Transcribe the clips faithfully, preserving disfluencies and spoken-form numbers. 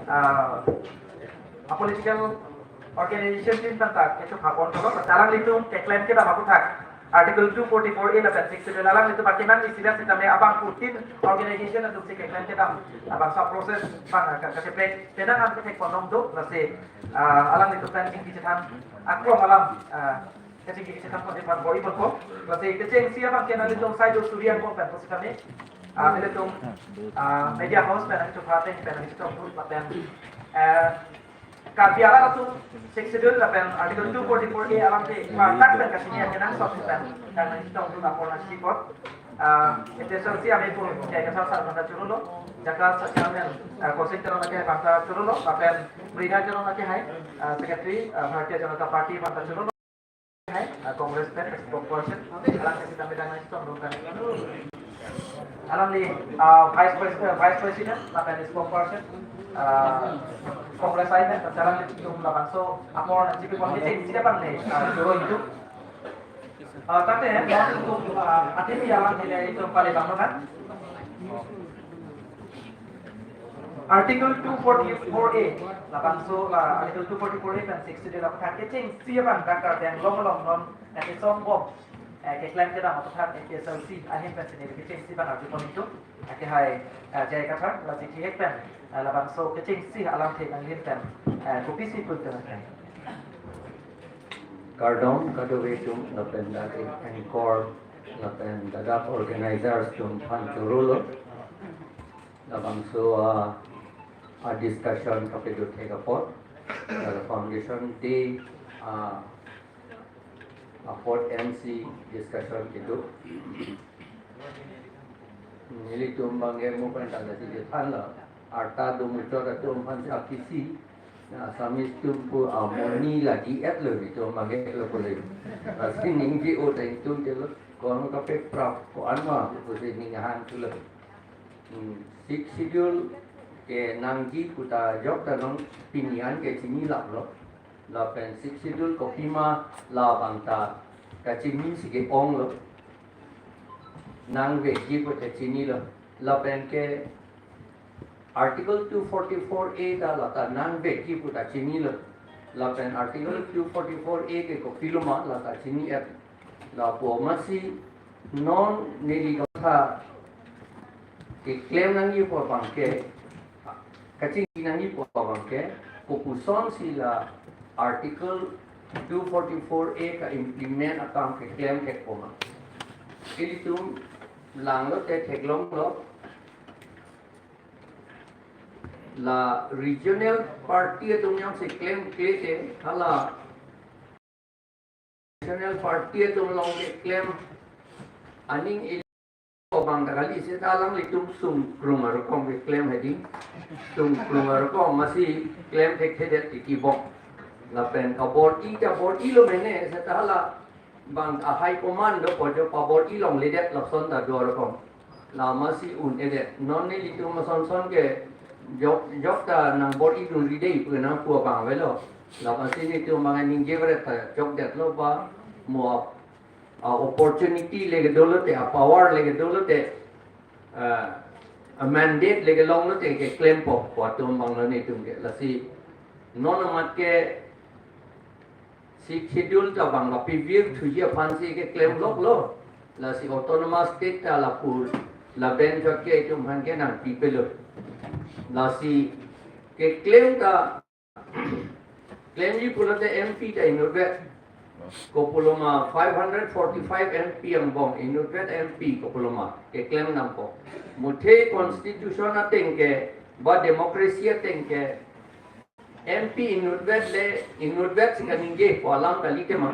ah, a political organization tin tangtak kechok hapon tolo, alanglitum keklem kedam aphuthak Article two forty-four A lapen Sixth Schedule alanglitum akeman isilas sitame abang putin organization atum si keklem kedam abang sa process bang ka kacheplek tenang am kethek ponong do lasi, ah, alanglitum pen chingki chethan aklong alam, ah, kachingki chethan pon ipan bor ipan ko lasi kechengsi abang ke nanglitum sai do surian ko pen ko sitame, ah, nanglitum, ah, media house pen nanglitum phaten pen nanglitum lapen, eh, Karbi arat atum Sixth Schedule lapen Article two forty-four A alamthe partak pen kachini akenangsot pen pen nangchetongdun apor nangchipot. Ah, A P H L C amepur J I Kathar sir aphanta chorolo, Jakka sir chairman, ah, Kosik Teron lake aphanta chorolo, lapen Mridha Teron lake hai, ah, secretary, ah, Bharatiya Janata Party aphanta chorolo. Hai, ah, Congress pen spokesperson, alang kasi kami dan nangchetongdun kan. Alangli, ah, vice president, vice president, lapen spokesperson, ah, Congress hai pen, alanglitum labangso apor nangchipi pon kechengsi abang le, ah, choro itu. Ah, tate, non itu, ah, atimi alam nilai itu pale bang kan. Article two forty-four A, labangso, ah, Article two forty-four A pen Sixth Schedule aphuthak kechengsi abang dakar deng long long non, eh, kesong bom, eh, keklem kedam aphuthak A P H L C ahin pen sini kechengsi abang article itu, eh, ke hai, eh, J I Kathar, lasi thihek pen, eh, labangso kechengsi alamthe nanglin pen, eh, kopisi pun tengah. Kardom kadokave atum lapen dak anchor lapen ladak organizers atum aphan chorolo. Labangso, ah, ah, discussion kapedo thek apot. Dak foundation day, ah, apot M C discussion kedo. Nelitum bangke mo pen tanda si thanlo. Arta do muchot atum aphan si akisi. Na Assamese atum pu amoni lagi et lo nelitum bangke lo pule. Lasi ningje-o ta ingtung ke lo. Ko-an kapeprap, ko-an ma pusi ning ahan tu lo. Hmm, Sixth Schedule kenangji pu ta jok ta non pini an ke chinilap lo. Lapen Sixth Schedule kopima labang ta kachini si ke-ong lo. Nangvekji pu ta chinilo. Lapen ke Article two forty-four A ta la ta nangvekji pu ta chinilo. Lapen Article two forty-four A ke kopiloma la ta chini-et. Lapu amatsi non neli kamatha keklem nangji pu abangke, kachingki nangji pu abangke, kopuson si la Article two forty-four A ka-implement akam keklem thek poma. Ilitum langlote theklonglo, la regional party atum jongsi klemkle te, hala regional party atum along keklem aning ili abang ta kali seta alanglitum sungkrung arokom keklem hedi. Sungkrung arokom amatsi klem thekthedet tiki bom. Lapen kabor-i kabor-i lo mene seta hala bang a-high command dopo jo pabor-i longledet lason ta do arokom. La amatsi un-edet. Non nelitum ason son ke jok, jok ta nangbor-idunri dei pu nangpu abang avelo. La amatsi nelitum bang ningje bret ta jokdetlo ba mo a-opportunity leke dolote, a-power leke dolote, ah, a-mandate leke longlote keklempo pu atum abang lo nelitum ke. Lasi non amat ke Sixth Schedule ta bang kapivir thuji aphan si keklem loklo. Lasi autonomous state ta lapu laben jot ke itum aphan ke nangpipelo. Lasi keklem ta klemji pulote M P ta inutvet. Kopiloma five hundred forty-five M P angbong inutvet M P kopiloma keklem nangpo. Muthe constitution ateng ke ba democracy ateng ke M P inutvet le, inutvet si kaningje ko alam kali tema.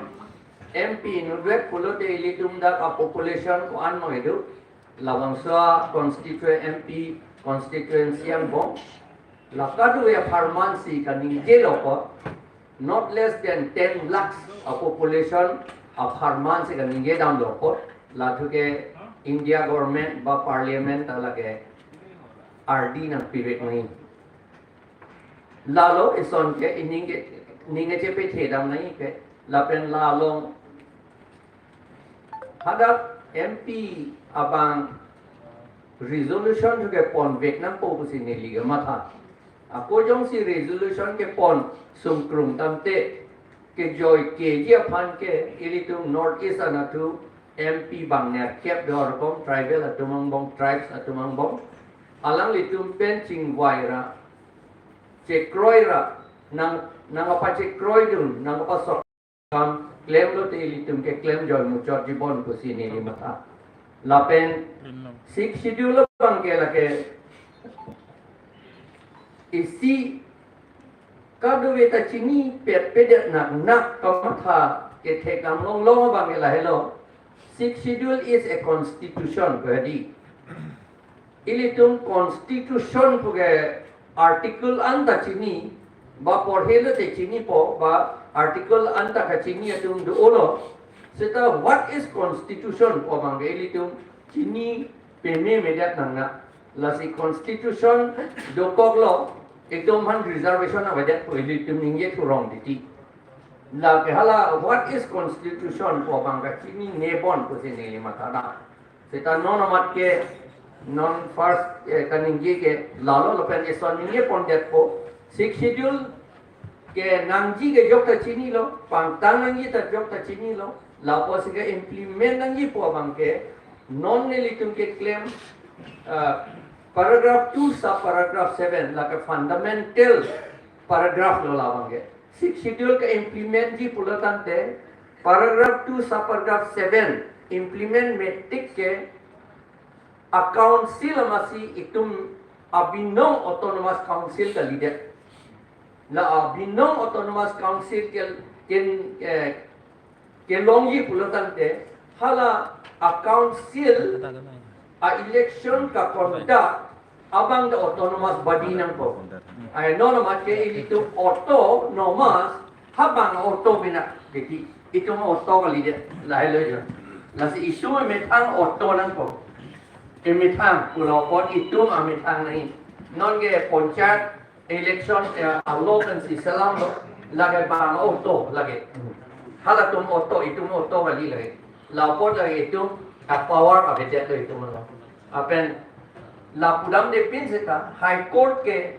M P inutvet pulote ilitum dak a-population ko-an mang edu. Labangso a-constituent M P constituency angbong. La kadokave apharman si kaningje lo ko. Not less than ten lakhs a-population apharman si kaningje damlo ko. Lathu ke India government ba parliament ta lake ardi nangpivek nangji. Lalo ison ke ining ke, ning kechepethedam nangji ke, lapen la along hadak M P abang resolution ke ponvek nangpo pusi neli kamatha. Ako jongsi resolution kepon sungkrung tangte, kejoi keji aphan ke ilitum North East anatthu M P bang nerkep do arkom, tribal atum angbong, tribes atum angbong. Alanglitum pen chingvai ra, chekroi ra, nang, nangpachekroi dun, nangpasok kam klemlo te ilitum ke klem joi muchot jibon pusi neli matha. Lapen Sixth Schedule abang ke lake isi kadokave ta chinipet pedet nak nak kamatha kethek damlong long abang ke lahelo. Sixth Schedule is a constitution, pu hedi. Ilitum constitution pu ke article anta chini, ba porhelo te chinipo, ba article anta kachini atum do-olo. Seta what is constitution pu abang ke ilitum chini pememedet nang na. Lasi constitution dokoklo, itum aphan reservation avedet pu ilitum ningje thurong titi. Lake hala what is constitution pu abang kachinine bon pusi neli matha na. Seta non amat ke non first, eh, kaningje ke lalo lapen eson ningje pondetpo, Sixth Schedule kenangji ke jokta chinilo, pangtang nangji ta jokta chinilo, lapusi ke implement nangji pu abang ke non nelitum keklem, ah, paragraph two sub paragraph seven lake fundamental paragraph lo labang ke. Sixth Schedule ke implement ji pulo tangte, paragraph two sub paragraph seven implement metik ke a council amatsi itum abinong autonomous council kalidet. La abinong autonomous council ke ken, eh, kelongji pulo tangte, hala a council a election kaconduct abang the autonomous body nangpo. Ai non amat ke ilitum autonomous, habang auto mina, jadi itum auto kalidet, lahelo jo. Lasi itum methang auto nangpo. Emethang, pulo pon itum amethang nangji. Non ke panchayat election, eh, alo pensi selamlo, lake bang auto lake. Halatum auto, itum auto kali lake. Lapot lake itum a power avedet lo itum lo. Lapen lapu damde pin seta High Court ke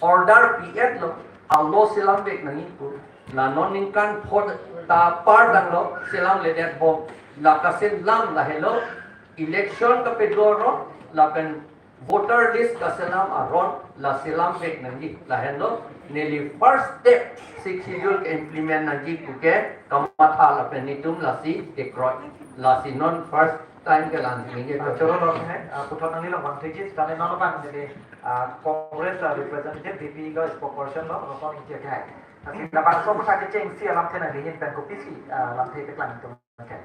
order pi-etlo, alo selamvek nangji pu. La non ningkan pho ta par damlo selamledetbom. La kaselam lahelo, election kapedo aron lapen voter list kaselam aron la selamvek nangji. Lahenlo neli first step Sixth Schedule ke implement nangji pu ke kamatha lapen netum lasi kekroi. Lasi non first time ke la ningje. Ah, choro lo ne, ah, puthot nangli long vang theji, tame non abang neli, ah, Congress, ah, representative V P ko spokesperson lo, lo ko ingje kai. Asi labangso puthot kechengsi alamthe nangli hin pen kopisi, ah, lamthe keklang itum ke.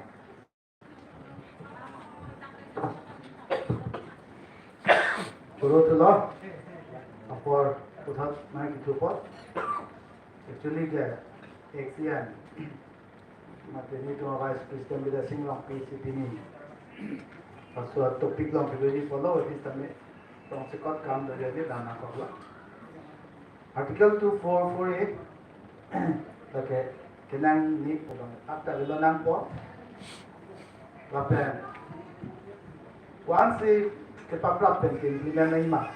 Puro thulo, apor puthot mai kithu apot. Actually ke, X E M, mate netum Vice President Bidya Sing Rongpi si pini. Laso topic along kedoji follow, di tame tong sekot kam do jadi dana kokla. Article two four four A, lake kenangji pu abang, akta bilo nangpo. Lapen once kepaprap pen ke-implement nangji ma,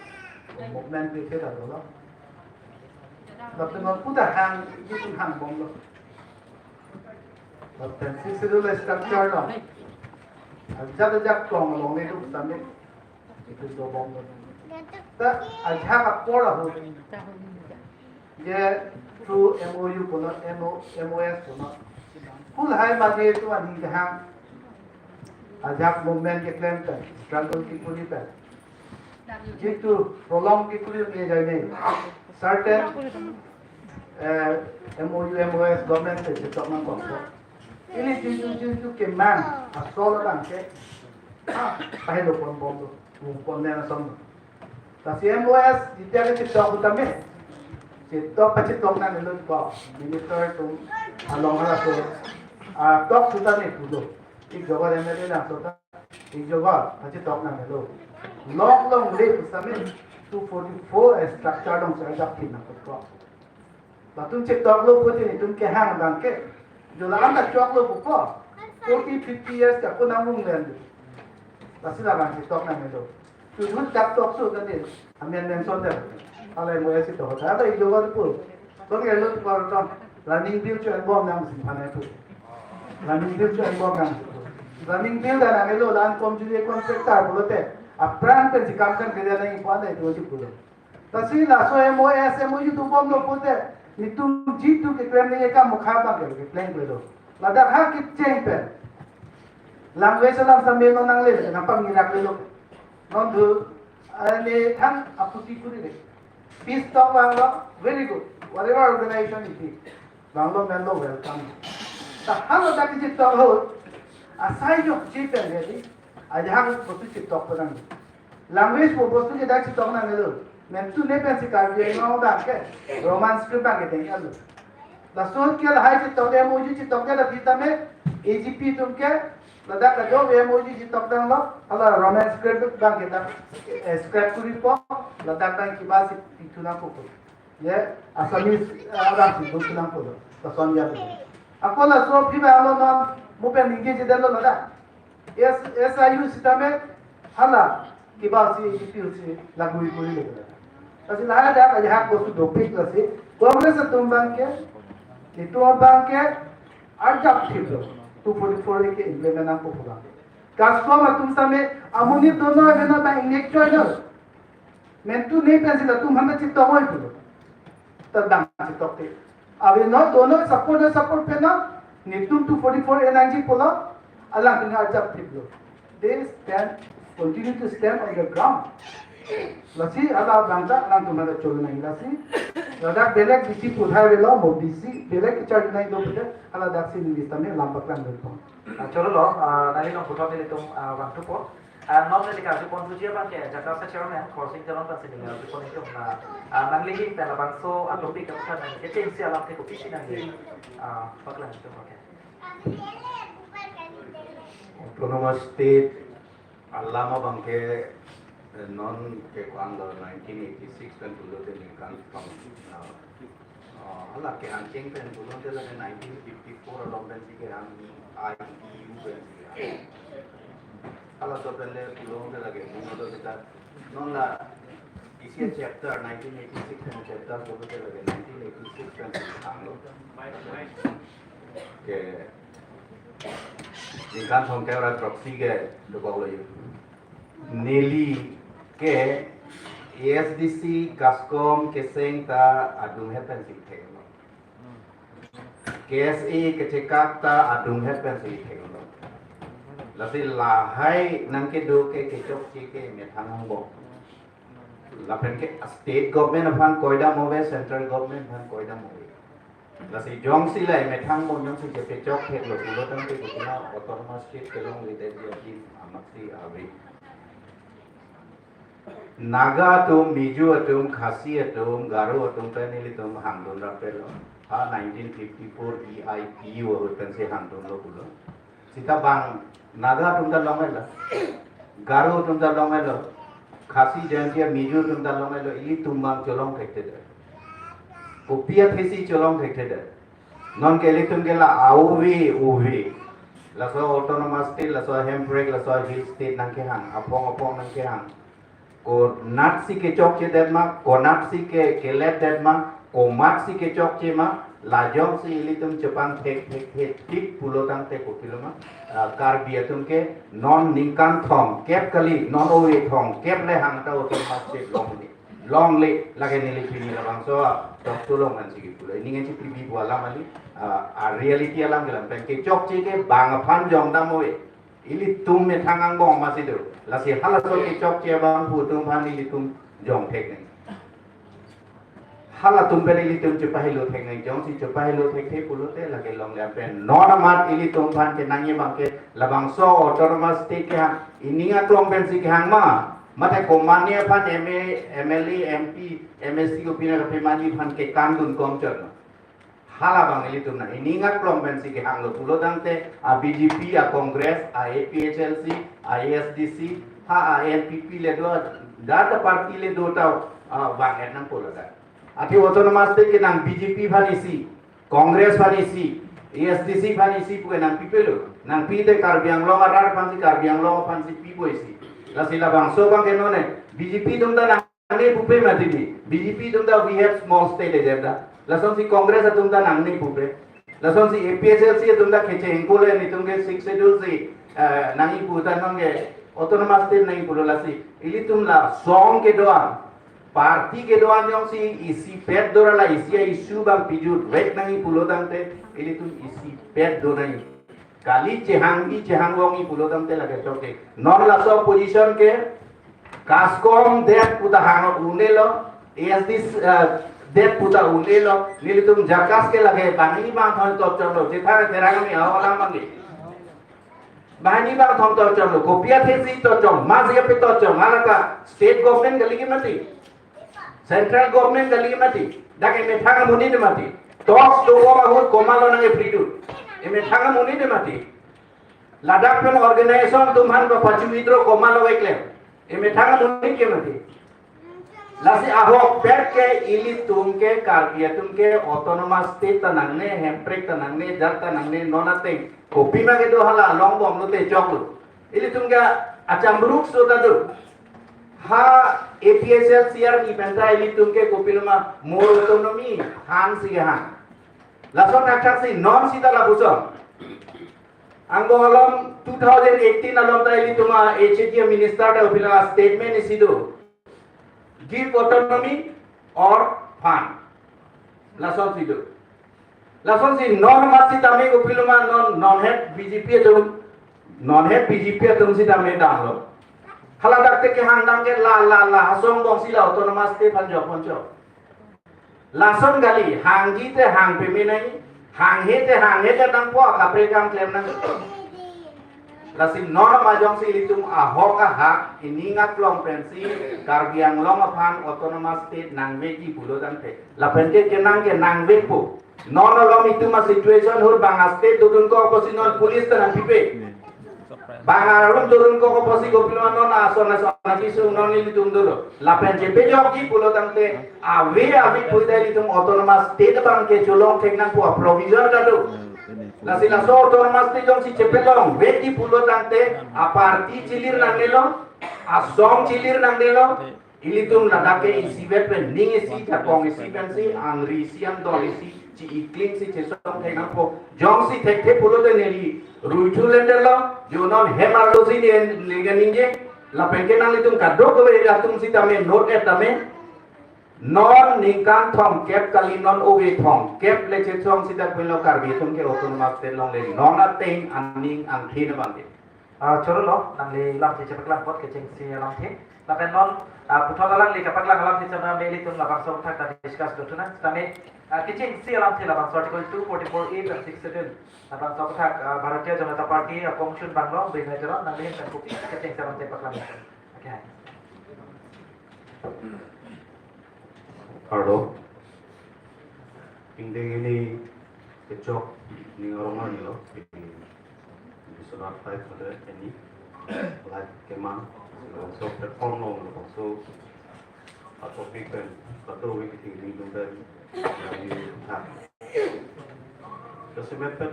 movement ke theda dolo. Lapen non puta hang, itum hangbomlo. Lapen Sixth Schedule structure lo. Ajak ajak tong along netum tame itum dobomlo. Ta ajak apor ahut je through M O U pulo, M O, M O S pulo. Kulhai mate itum aning kehang ajak movement keklem pen, struggle kekuri pen. Jitu prolong kekuri ne jai ne. Certain, eh, M O U, M O S government te chetok nangkokpo. Ili jintu jintu kemang asol abang ke, ah, pahelo ponbomlo, ponbomlo ason. Lasi M O S, jitya ke chetok tame, chetok pachetok nangnelo ko, minister atum along halaso, ah, tok sutame pulo. Ik jogot M L A langso ta, ik jogot pachetok nangnelo. Lok longle pusitame two forty-four a structure along sa ajak pin nangkokpo. Latum chetoklo putin itum kehang abang ke. Jo la-an ta choklo pupo. Forty, fifty years ta ko nang mung len. Lasi labang chetok nangnelo. Tudun chak tok su kan di. Amen mention dei. Alai mo esi to. Ada ijo baru pu. Kong elo tu baru to. Running bill chu angbong nang si mana pu. Running bill chu angbong nang si pu. Running bill dan ang elo lan kom juli contractor pulote. Aphrang pen si kam kan kerja nang ipo ada itu wajib pulo. Lasi laso M O S, M O U dobomlo pulote. Netum jitu keklem nangji akam mukha abang ke, keklem klelo. Ladak ha kecheng pen. Language alam sambil non nangle, nangpang ngirak lelo. Non tu, eh, ne thang aputi kuri le. Peace talk vanglo, very good. Whatever organization it is. Vanglo menlo welcome. Ta haladak kechitok ahut, asai jokji pen jadi, ajahak bostu chitok padang. Language pu bostu ke dak chitok nangnelo. Netum ne pen si Karbi Anglong abang ke Roman script abang ke deng alo. Laso ke lahai chitok M O U chitok ke la pita me A G P atum ke ladak kado M O U chitok danglo, hala Roman script abang ke dak, eh, scrap kuri po, ladak abang kiba si pitu nangpo. Ye, Assamese, eh, abang si pitu nangpo. Lason ya. Ako laso phi ba lo non, mo pen ningje jedetlo ladak. S, S I U sitame hala kiba si A G P si lagui kuri le. Lasi lahai dak ajahak bostu dopik lasi Congress atum abang ke, netum abang ke arjap thiplo, two forty-four A ke implement nangpo pu abang. CASCOM atum sitame amonit dono abang ingnek choi no. Netum ne pen si latum hana chitok oi pulo. Ta dang chitok te. Ave no, dono support no support pen no. Netum two forty-four A nangji pulo. Alangtum arjap thiplo. They stand, continue to stand on the ground. Lasi hala abang ta alangtum hana cholo nang lasi. Ladak belek D C puthai avelo, mo D C belek kechar nang do puthai, hala dak si neli sitame lam paklang dun pon. Ah, cholo lo, ah, neli nong puthot nelitum, ah, vangthupo. Ah, non neli karjupon puji abang ke Jakarta Chairman Khorsing Teron aphan si neli karjupon itum, ah, ah, nangli ahin pen labangso a-topic aphan nangli kechengsi alam te kopisi nangli, ah, paklang itum, okay. Autonomous State alam abang ke, eh, non ke ko-an lo nineteen eighty-six pen pulote ningkan thom, ah, ah, hala kehang cheng pen pulote lake nineteen fifty-four along pen si kehang, I T U pen si kehang. Halaso pen le pulote lake mung lo kita. Non la isi chapter, nineteen eighty-six pen chapter pulote lake nineteen eighty-six pen si kehanglo. Ke ningkan thomkep ra throksi ke dokok lo yo. Neli ke A S D C CASCOM keseng ta adunghet pen si theklo. K S A kechekak ta adunghet pen si theklo. Lasi lahai nangkedo ke kechokche ke methang angbong. Lapen ke state government aphan koidam ave, central government aphan koidam ave. Lasi jongsi lahai methang angbong jongsi chepechok theklo pulo tangte kopi na autonomous state kelongledet ji adim amaksi ave. Naga atum, Mizo atum, Khasi atum, Garo atum pen ilitum hangdun rapetlo. Ha nineteen fifty-four E I P U ahut pensi hangdunlo pulo. Sita bang Naga atum ta long-etlo. Garo atum ta long-etlo. Khasi Jaintia Mizo atum ta long-etlo. Ilitum bang cholong thekthedet. Kopi athesi cholong thekthedet. Non ke ilitum ke la auve uve. Laso autonomous state, laso hemprek, laso hill state nangkehang, aphong aphong nangkehang. Konatsi kechokchedet ma, konatsi ke keletdet ma, komatsi kechokche ma, la jongsi ilitum chepangthek thekthek thek pulo tangte kopilo ma, ah, Karbi atum ke non ningkan thomkep kali, non ove thomkep le hang ta autonomous state longle. Longle, lake neli pini labangso, ah, talk show along ansi kipulo. Ini ngan si T V pu alam kali, ah, ah, reality alam kelang pen kechokche ke bang aphan jongdam ove. Ilitum methang angbong masi do. Lasi halaso kechokche abang pu atum aphan ilitum jong thek nang. Halatum pen ilitum chepahelo thek nang, jongsi chepahelo thekthe pulote lake longle pen. Non amat ilitum aphan kenangji abang ke labangso autonomous state kehang, ining aklong pensi kehang ma. Mate komatne aphan M A, M L A, M P, M A C kopi na kapemanji aphan kekandun kongchot ma. Hala abang ilitum na ining aklong pensi kehanglo pulo tangte a B J P, a Congress, a A P H L C, a A S D C, ha a N P P le do, dak party le do ta, ah, bang-et nangpo ladak. Athe autonomous state ke nang B J P aphan isi, Congress aphan isi, A S D C aphan isi pu ke nangpipelo. Nangpi te Karbi Anglong arat aphansi, Karbi Anglong aphansi pipo isi. Lasi labangso abang ke non e B J P atum ta nang nangne pupe mati di. B J P atum ta we have small state agenda. Lasonsi Congress atum ta nangne pupe. Lasonsi A P H L C atum ta kecheng kole nelitum ke Sixth Schedule si, eh, nangji pu ta nonke autonomous state nangji pulo lasi. Ilitum la song kedo-an, party kedo-an jongsi isipet do ra la isi a-issue abang pejutvet nangji pulo tangte, ilitum isipet do nangji. Kali chehangji chehangvongji pulo tangte lake choke. Non laso position ke, CASCOM det puta hang un-elo, A S D, eh, det puta un-elo, nelitum JACAS ke lake banghini bangthom tochomlo, chetha therang mi aho alam mangge. Banghini bangthom tochomlo, kopi athesi tochom, ma si ape tochom, halata state government kali ke mati. Central government kali ke mati. Dak emethang amonit mati. Talks do ahut komatlo nangkefridun. Emethang amonit mati. Ladak pen organization atum aphan ba pachu withdraw komatlo keklem. Emethang amonit ke mati. Lasi ahokpet ke ilitum ke Karbi atum ke autonomous state ta nangne, hemprek ta nangne, jat ta nangne, non ateng. Kopima kedo hala longbomlo te choklo. Ilitum ke achamruk so ta do. Ha A P H L C arni pen ta ilitum ke kopiloma more autonomy hangsi kehang. Lason athak si non sita lapuson. Angbong along two thousand eighteen along ta ilitum a-H A D a-minister ta kopiloma statement isi do. Give autonomy or fund. Lasonsi do. Lasonsi non mat sitame kopiloma non, non het B J P atum, non het B J P atum sitame damlo. Haladak te kehang dam ke la, la, la, asong bongsi la autonomous state aphan jok ponchok. Lason kali, hangji te hang peme nangji, hanghe te hanghe te nangpo, kaprek kam klem nang. Lasi non ma jongsi ilitum ahok ahak, ining aklong pensi, Karbi Anglong aphan autonomous state nangvekji pulo tangte. Lapen ke kenang ke nangvekpo. Non along itum a-situation ahut bang a-state dodun kok apotsi non police ta nangpipe. Bang arum dodun kok apotsi kopiloma non ason ason kisung non ilitum dolo. Lapen chepejokji pulo tangte ave ave pu ta ilitum autonomous state abang ke cholong thek nangpo, provision ta do. Lasi laso autonomous state jongsi chepelongvekji pulo tangte a-party chilir nangnelo, asong chilir nangnelo, ilitum ladak ke isivet pen ning isi, jakong isi pensi, angri isi, andor isi, chi-iklingsi chesong thek nangpo. Jongsi thekthe pulote neli ruithu lendetlo, jo non hem arlosi ne, neli kaningje, lapen ke nanglitum kadokave atum sitame note-et tame, non ningkan thomkep kali non ove thomkep le chesong sita pilo Karbi atum ke autonomous state longle, non ateng aning angthin abang ke. Ah, choro lo, nangli lamthe chepaklang apot kechengsi alamthe. Lapen non, ah, puthot alangli kapaklang alamthe chama nelitum labangso athak ta discuss do thunang. Sitame, ah, kechengsi alamthe labangso Article two forty-four A pen Sixth Schedule. Labangso athak, ah, Bharatiya Janata Party, ah, kongchun banglo, Binoy Teron, nangli hem pen kopi kechengsi alamthe paklang. Okay. Arlo. Ingdeng hini kechok ning arong arni lo. Biswanath five hundred N E. Live kemang. So platform lo, so a-topic pen, a-topic pen ning dum pen. Ini ha. Kasi mepet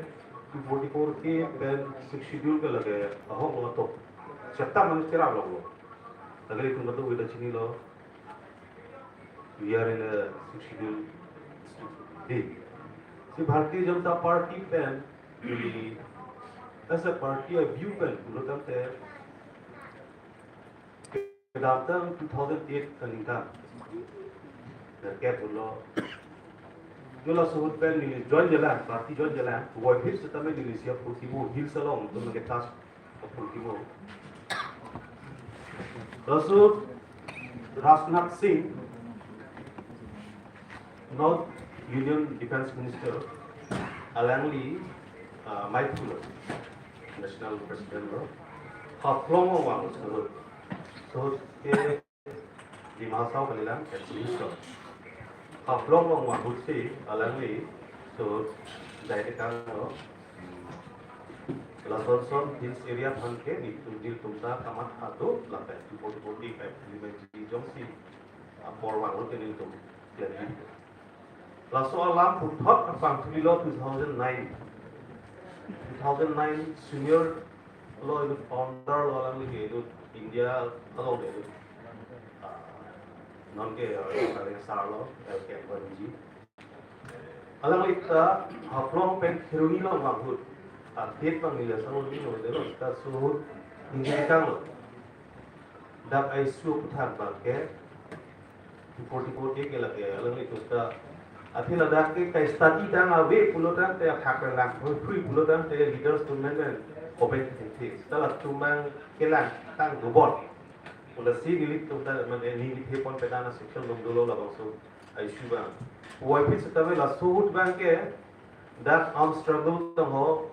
two forty-four A pen Sixth Schedule ke lake ahok lo to. Chapter mane cherap lo. Lake itum katu wida chinilo. We are in a Sixth Schedule day. Si Bharatiya Janata Party pen, we, as a party, a view pen, pulo tangte, kedamtang two thousand eight kaningkan. Nerkep pulo. Jo laso ahut pen neli join jalan, party join jalan. Wai Hills sitame neli isi apurkimo, Hills along, to nangke task apurkimo. Laso Rajnath Singh, North Union Defense Minister, alangli, ah, maiphulo, National President lo, Haflong along vang, so, so ke Dima Hasao kalilang, East Minister. Haflong along vang ahutsi alangli, so, jai tekang lo, lason son hills area aphan ke nelitum, nelitum ta kamatha do lapen two forty-four A pen implement jongsi apor vanglo te nelitum klem. Laso alam puthot apangthulilo two thousand nine. Two thousand nine senior lo, founder lo, alangli ke India along ke, ah, Non ke, eh, paling sar lo, eh, ke L K N G. Alangli ta Haflong pen Kheroni along vang ahut. Update abang neli asonsi ningje lo, ta laso ahut ningje tanglo. Dak I S U aphuthak abang ke, two forty-four A ke lake, alanglitum ta. Athe ladak ke ka-study tang ave pulo tangte, athak lang, hui pulo tangte, leaders atum pen open things. Ta latum abang kelang tang dobot. Pulasi nelitum ta, mane, neli thepon petana section dom dolo labangso I S U abang. Puvoiphit setame laso ahut abang ke, dak arm struggle tangho,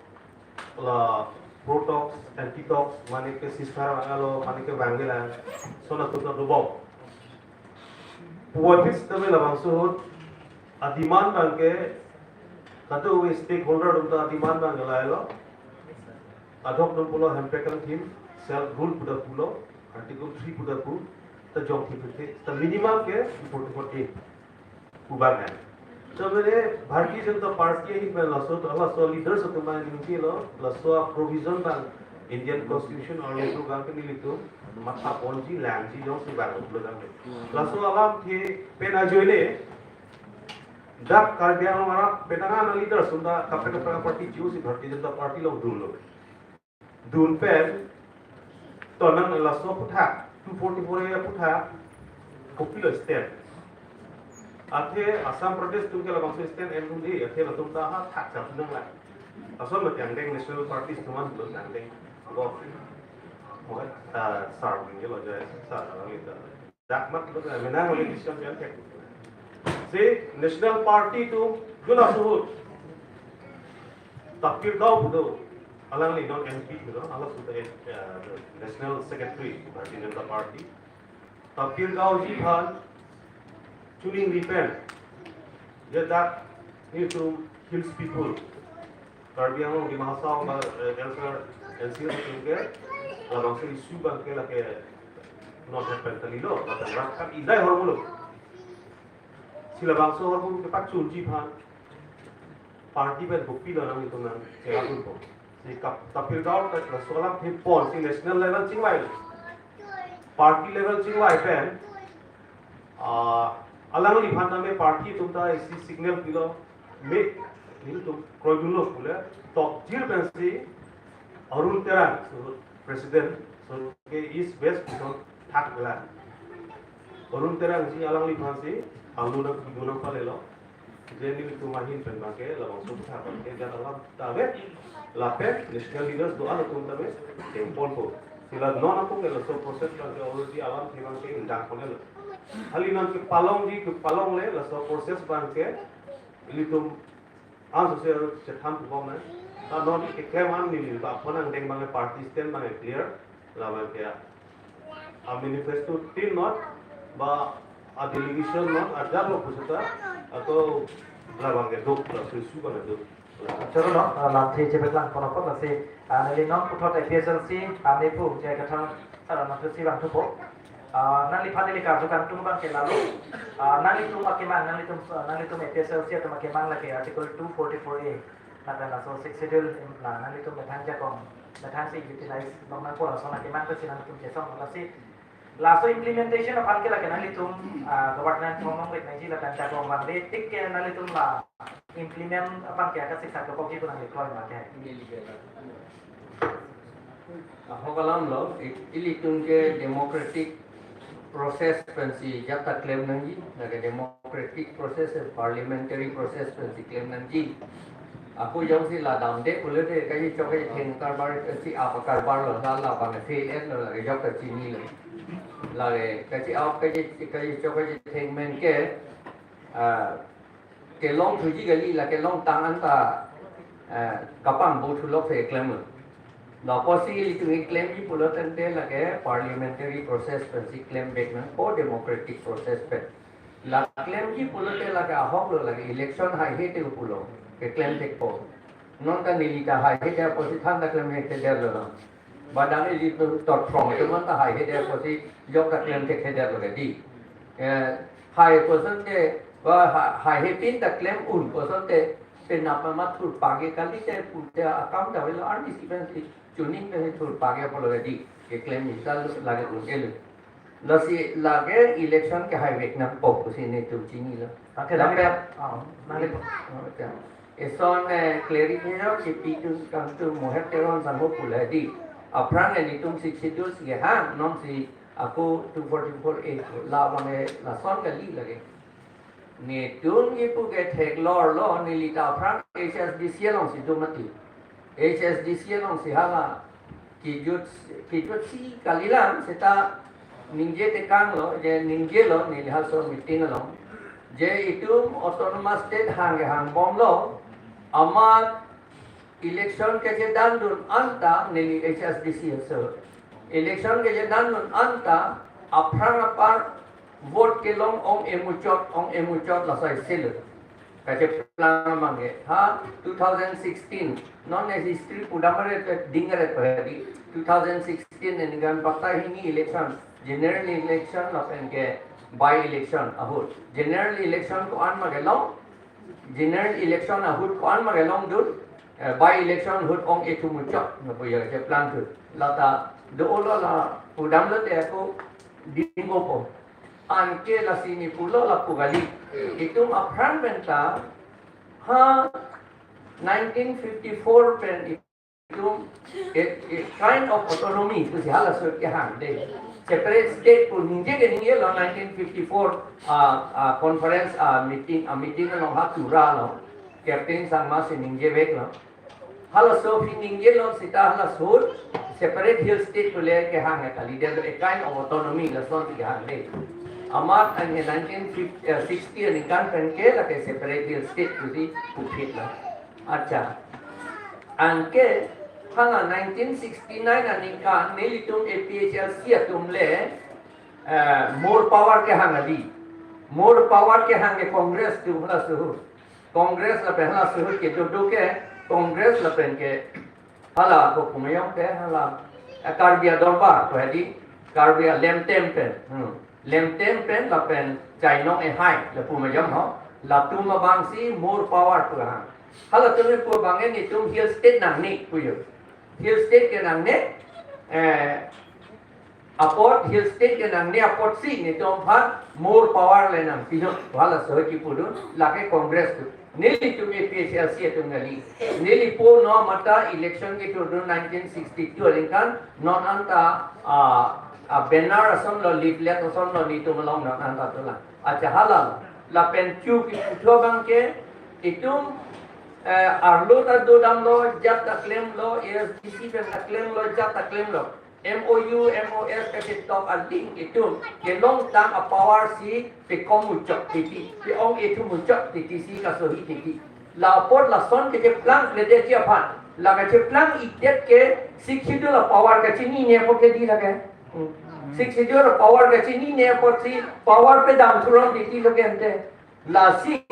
la pro-talks, anti-talks, mane ke ceasefire alo, mane ke vangvela, lason atum ta dobom. Puvoiphit setame labangso ahut, a-demand abang ke, kadokave stakeholder atum ta demand abang ke lahelo. Adhok atum pulo hemprek kangthim, self rule pu ta pulo, Article three pu ta pu, ta jongthim pite, ta minimum ke two forty-four A pu abang hai. So, mane Bharatiya Janata Party ahin pen laso, laso leaders atum abang ningje lo, laso provision abang Indian Constitution arlo abang ke nelitum matha ponji langji jongsi vang pulo tangte. Laso alamthe pen ajoine, dak Karbi Anglong arat penang ana leaders atum ta kaprek kaprek party jongsi Bharatiya Janata Party along dunlo. Dun pen, to nang laso aphuthak, two forty-four A aphuthak, kopilo stand. Athe Assam Pradesh atum ke labangso stand en dunde, athe latum ta ha thak chap nang la. Laso mati angdeng National Party atum an lo angdeng. Go. Mo, ah, sar ningje lo jai, sar nang lo. Dak mat lo, menang oleh decision pen tek. Si National Party atum, jula suhut. Tapir Gao pu do, alangli non M P pu do, alangli sudah, eh, National Secretary Bharatiya Janata Party. Tapir Gao ji aphan, chuning ripen, ya dak, nelitum Hills People, Karbi Anglong, Dima Hasao, ba, eh, N C R, N C R atum ke, labangso issue abang ke lake, non happen kalilo, lapen rat kan indai hormulo. Si labangso ahormu kepachunji aphan party pen kopilo nangtum nang cherap dunpo. Si kap-, Tapir Gao ta laso alamthe pon si national level chingvai. Party level chingvai pen, ah, alangliphan tame party atum ta isi signal pilo, me, nelitum kroidunlo pule, tokjir pensi Arun Terang, so president, so ke East West puson thakvela. Arun Terang si alangliphan si, alu nang kudu nang palelo. Je nelitum ahin pen abang ke, labangso aphuthak abang ke, jat alam ta ave, lapen national leaders do-an atum tame, kempon po. Si la non ako ke laso process abang ke already alamthe abang ke indang ponlo. Hali non kepalongji, kepalongle, laso process abang ke, ilitum an sose chethan pubom na. Ta non keklem an neli ba aphan angdeng abang party stand abang clear. Labang ke a manifesto tin not ba a delegation not a jalo pusita atau labang ke dok la susu abang dok. Choro no, ah, lamthe chepetlang pon apot lasi, ah, neli non puthot A P H L C, ah, mepu, je kathang, sara na si bang thupo. Ah, nangliphan neli karju kangtung abang ke lalu. Ah, nanglitum akemang, nanglitum, ah, nanglitum A P H L C atum akemang lake Article two forty-four A. Lapen laso Sixth Schedule, na, nanglitum methang jakong, methang si utilize, bang nangpo lason akemang ta si nanglitum chesong, lasi. Laso implementation aphan ke lake nanglitum, ah, government thomong lek nangji lapen jakong abang de, tik ke nanglitum la implement aphan ke akasiksak dokokji pu nangli kloi ma ke. Ahok alam lo, i-, ilitum ke democratic process pensi jat ta klem nangji, lake democratic process, parliamentary process pensi klem nangji. Ako jongsi la damde pulote kaji chok kaji theng karbar si apa karbar lo, la la bang fail et lo, lake jok kachinilo. Lake kachi ap kaji, kaji chok kaji theng men ke, ah, kelong thuji kali, la kelong tang anta, eh, kapangbo thulok si klem. La apotsi ilitum klemji pulo tangte lake parliamentary process pensi klem vek nangpo, democratic process pen. La klemji pulote lake ahok lo, lake election haihe te pulo, keklem thekpo. Non ta neli ta haihe te apotsi than ta klem hekthedet lo. Badang ilitum tothrong atum an ta haihedet apotsi jok ta klem thekthedet lo ke di. Eh, hai kosonte, ba ha-, haihe pin ta klem un kosonte, penap ma thurpake kalite pute akam ta avelo, arnisi pensi chuning pensi thurpake apotlo ke di. Keklem ni ta lake un-elo. Lasi lake election kehaivek nangpo pusi netum chinilo. Ake lake. Lapen ah, nang- Eson, eh, clarification kipi atum kangtung Moher Teron sangho pule di. Aphrang netum Sixth Schedule si hang, non si ako two forty-four A labang, eh, lason kali lake. Netum kipu ke theklorlo, neli ta aphrang H S D C alongsi do mati. H S D C alongsi hala kijut, kijutsi kalilang seta ningje tekanglo, je ningjelo neli halaso meeting along. Je itum autonomous state hang hangbomlo, amat election kachedandun anta neli H S D C aso. Election kachedandun anta aphrang apar vote kelong ong emuchot, ong emuchot lasai selo. Kacheplang amang ke. Ha, two thousand sixteen. Non e history pudamare pe dingare pe di. Two thousand sixteen aningkan patta hini election. General election lapen ke by-election ahut. General election ko-an ma kelong. General election ahut ko-an ma kelongdun. Eh, by-election ahut ong ethu muchot. Napu ya kacheplang tu. Lata do-olo la pudamlote ako dingpo. Anke lasi nepulo lapu kali. Itum aphrang penta ha nineteen fifty-four pen itum a, a kind of autonomy pusi halaso kehang de. Separate state pu ningje ke ningjelo nineteen fifty-four, ah, ah, conference, ah, meeting, ah, meeting along ha Tura along. Captain Sangma si ningjeveklo. Halaso aphi ningjelo seta halaso separate hill state pule kehang kali, de a kind of autonomy lason kehang de. Amat anke nineteen sixty aningkan pen ke lake separate hill state pusi puphit lo. Acha. Anke hala nineteen sixty-nine aningkan nelitum A P H L C atum le, eh, more power kehang adi. More power kehang ke Congress atum halaso ahut. Congress lapen halaso ahut kedo do ke Congress lapen ke hala kopi ma yong ke hala, eh, Karbi Adorbar ko hedi Karbi a Lemtem pen. Hmm. Lemtem pen lapen Chainong Ehai lapu ma yong ho. Latum abangsi more power pu hang. Halatum pu abang netum hill state nangne puyo. Hill state ke nangne, eh, apot hill state ke nangne apotsi netum aphan more power le nangpilo. Halaso ahut kipudun lake Congress atum. Nelitum A P H L C atum kali. Neli po no mata election keturdun nineteen sixty-two aningkan non anta, ah, ah, banner asonlo, leaflet asonlo netum along non anta dolang. Acha hala lapen chu kiputhu abang ke itum, eh, arlo ta dodamlo, jat ta klemlo, A S D C pen ta klemlo, jat ta klemlo. M O U, M O S kachetop aling itum kelongtang apower si pekom muchot titi, pe-ong ethu muchot titi si kasohi titi. La apot lason kacheplang kledetji aphan, la kacheplang-idet ke Sixth Schedule apower kachinine apot ke di lake. Hmm. Sixth Schedule apower kachinine apotsi power pedam thuron titi lake ante. Lasi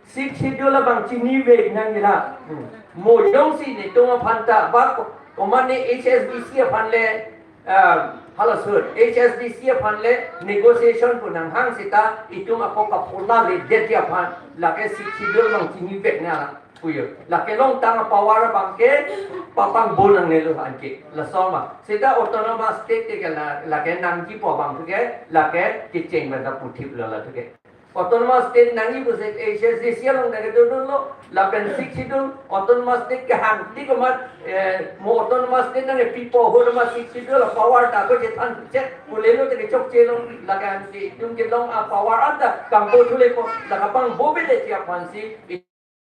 Sixth Schedule abang chinivek nangji la. Hmm. Mo jongsi netum aphan ta bak komatne H S D C aphan le, ah, halaso ahut H S D C aphan le negotiation pu nanghang seta itum ako kapola ledetji aphan lake Sixth Schedule abang chinivek nang la puyo. Lake longtang power abang ke papang bo nangnelo anke. Laso ma. Seta autonomous state ke la, lake nangjipo abang ke lake kecheng benda puthip lo la ke. Autonomous state nangji pusi H S D C along ta kedodunlo, lapen Sixth Schedule autonomous state kehang tik amat, eh, mo autonomous state nangpipo ahut amat Sixth Schedule power ta ako chethan chet, pulelo te kechokchelo, lake anke itum kelong apower anta kampo thulepo, lake pangbo bedeji aphansi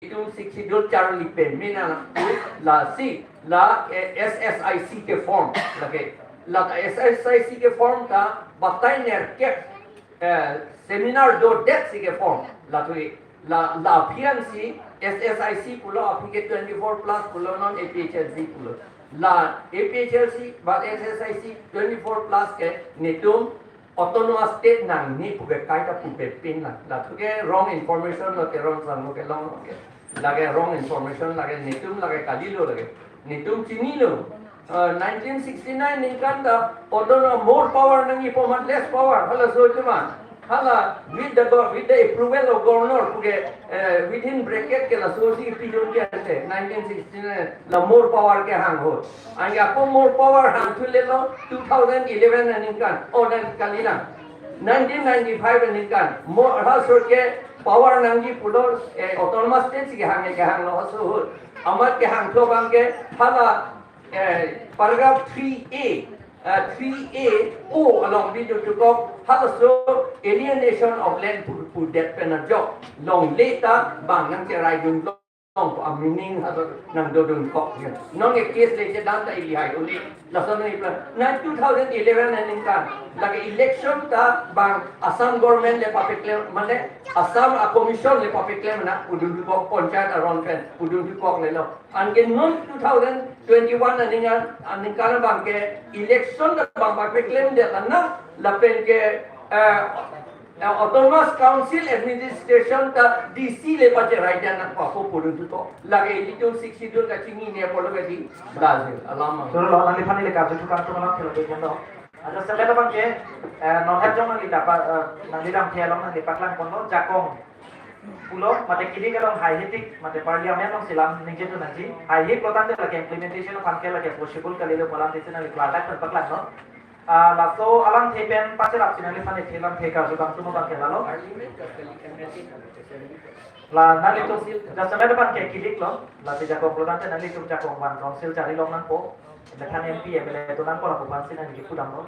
itum Sixth Schedule charli peme nang, lasi la, eh, S S I C ke form lake. La S S I C ke form ta batai nerkep, eh, seminar dodet si ke form. La thui la, la aphi ansi S S I C pulo, aphi ke twenty-four plus pulo, non A P H L C pulo. La A P H L C ba S S I C twenty-four plus ke netum autonomous state nangne pu ke kaita pupepin la. La thu ke wrong information lo, Teron sangho kelong lo ke. Lake wrong information, lake netum lake kalilo lake. Netum chinilo. Uh, nineteen sixty-nine aningkan ta autonomous more power nangjipo amat less power. Halaso atum ma. Hala, with the go-, with the approval of governor, puke, eh, within bracket ke laso si pidun ke ante, nineteen sixty-nine, la more power kehang ahut. Anke ako more power hangthu lelo, two thousand eleven aningkan, oh, dan kalilang. Nineteen ninety-five aningkan, more, ha sur ke power nangji pulo, eh, autonomous state si kehang, kehanglo, so ahut. Amat kehangthu abang ke, hala, eh, paragraph three A, eh, three A O along bidun tukok, halaso alienation of land pu, pudet pen ajok longle ta bang nangcheraidun long pu a meaning halaso nangdodun kok ya. Non ke case le chedan ta ili hai uli. Laso nang ipla, na two thousand eleven aningkan, lake election ta bang Assam government le papeklem, mane Assam a commission le papeklem na pudun tukok panchayat aron pen pudun tukok lelo. Anke non two thousand twenty-one aningan, aningkan abang ke election ta bang papeklem det la na, lapen ke, eh, eh, Autonomous Council Administration ta D C le pacherai det nangpo ako pudun tukok. Lake ilitum Sixth Schedule kachinine apotlo ke di Brazil alam. Solo, nangliphan neli karju tukang atum alam thelo ke jeno. Ajat semet abang ke, eh, non hajong nangli dapa, eh, nangli damthe along nangli paklang ponlo, jakong pulo, mate kilik along haihetik, mate parliament along si lam ningje tu nangji. Haihe pulo tangte lake implementation aphan ke lake possible kalilo pu alam tisi nangli klardak pen paklanglo. Ah, laso alamthe pen pacherap si nangliphan neli lamthe karju bang sumo bang ke lalo. La nanglitum, ajat semet abang ke kiliklo, lasi jakong pulo tangte nanglitum jakong van council chari long nangpo, methang M P, M L A do nangpo lapu aphan si nangli kipudamlo.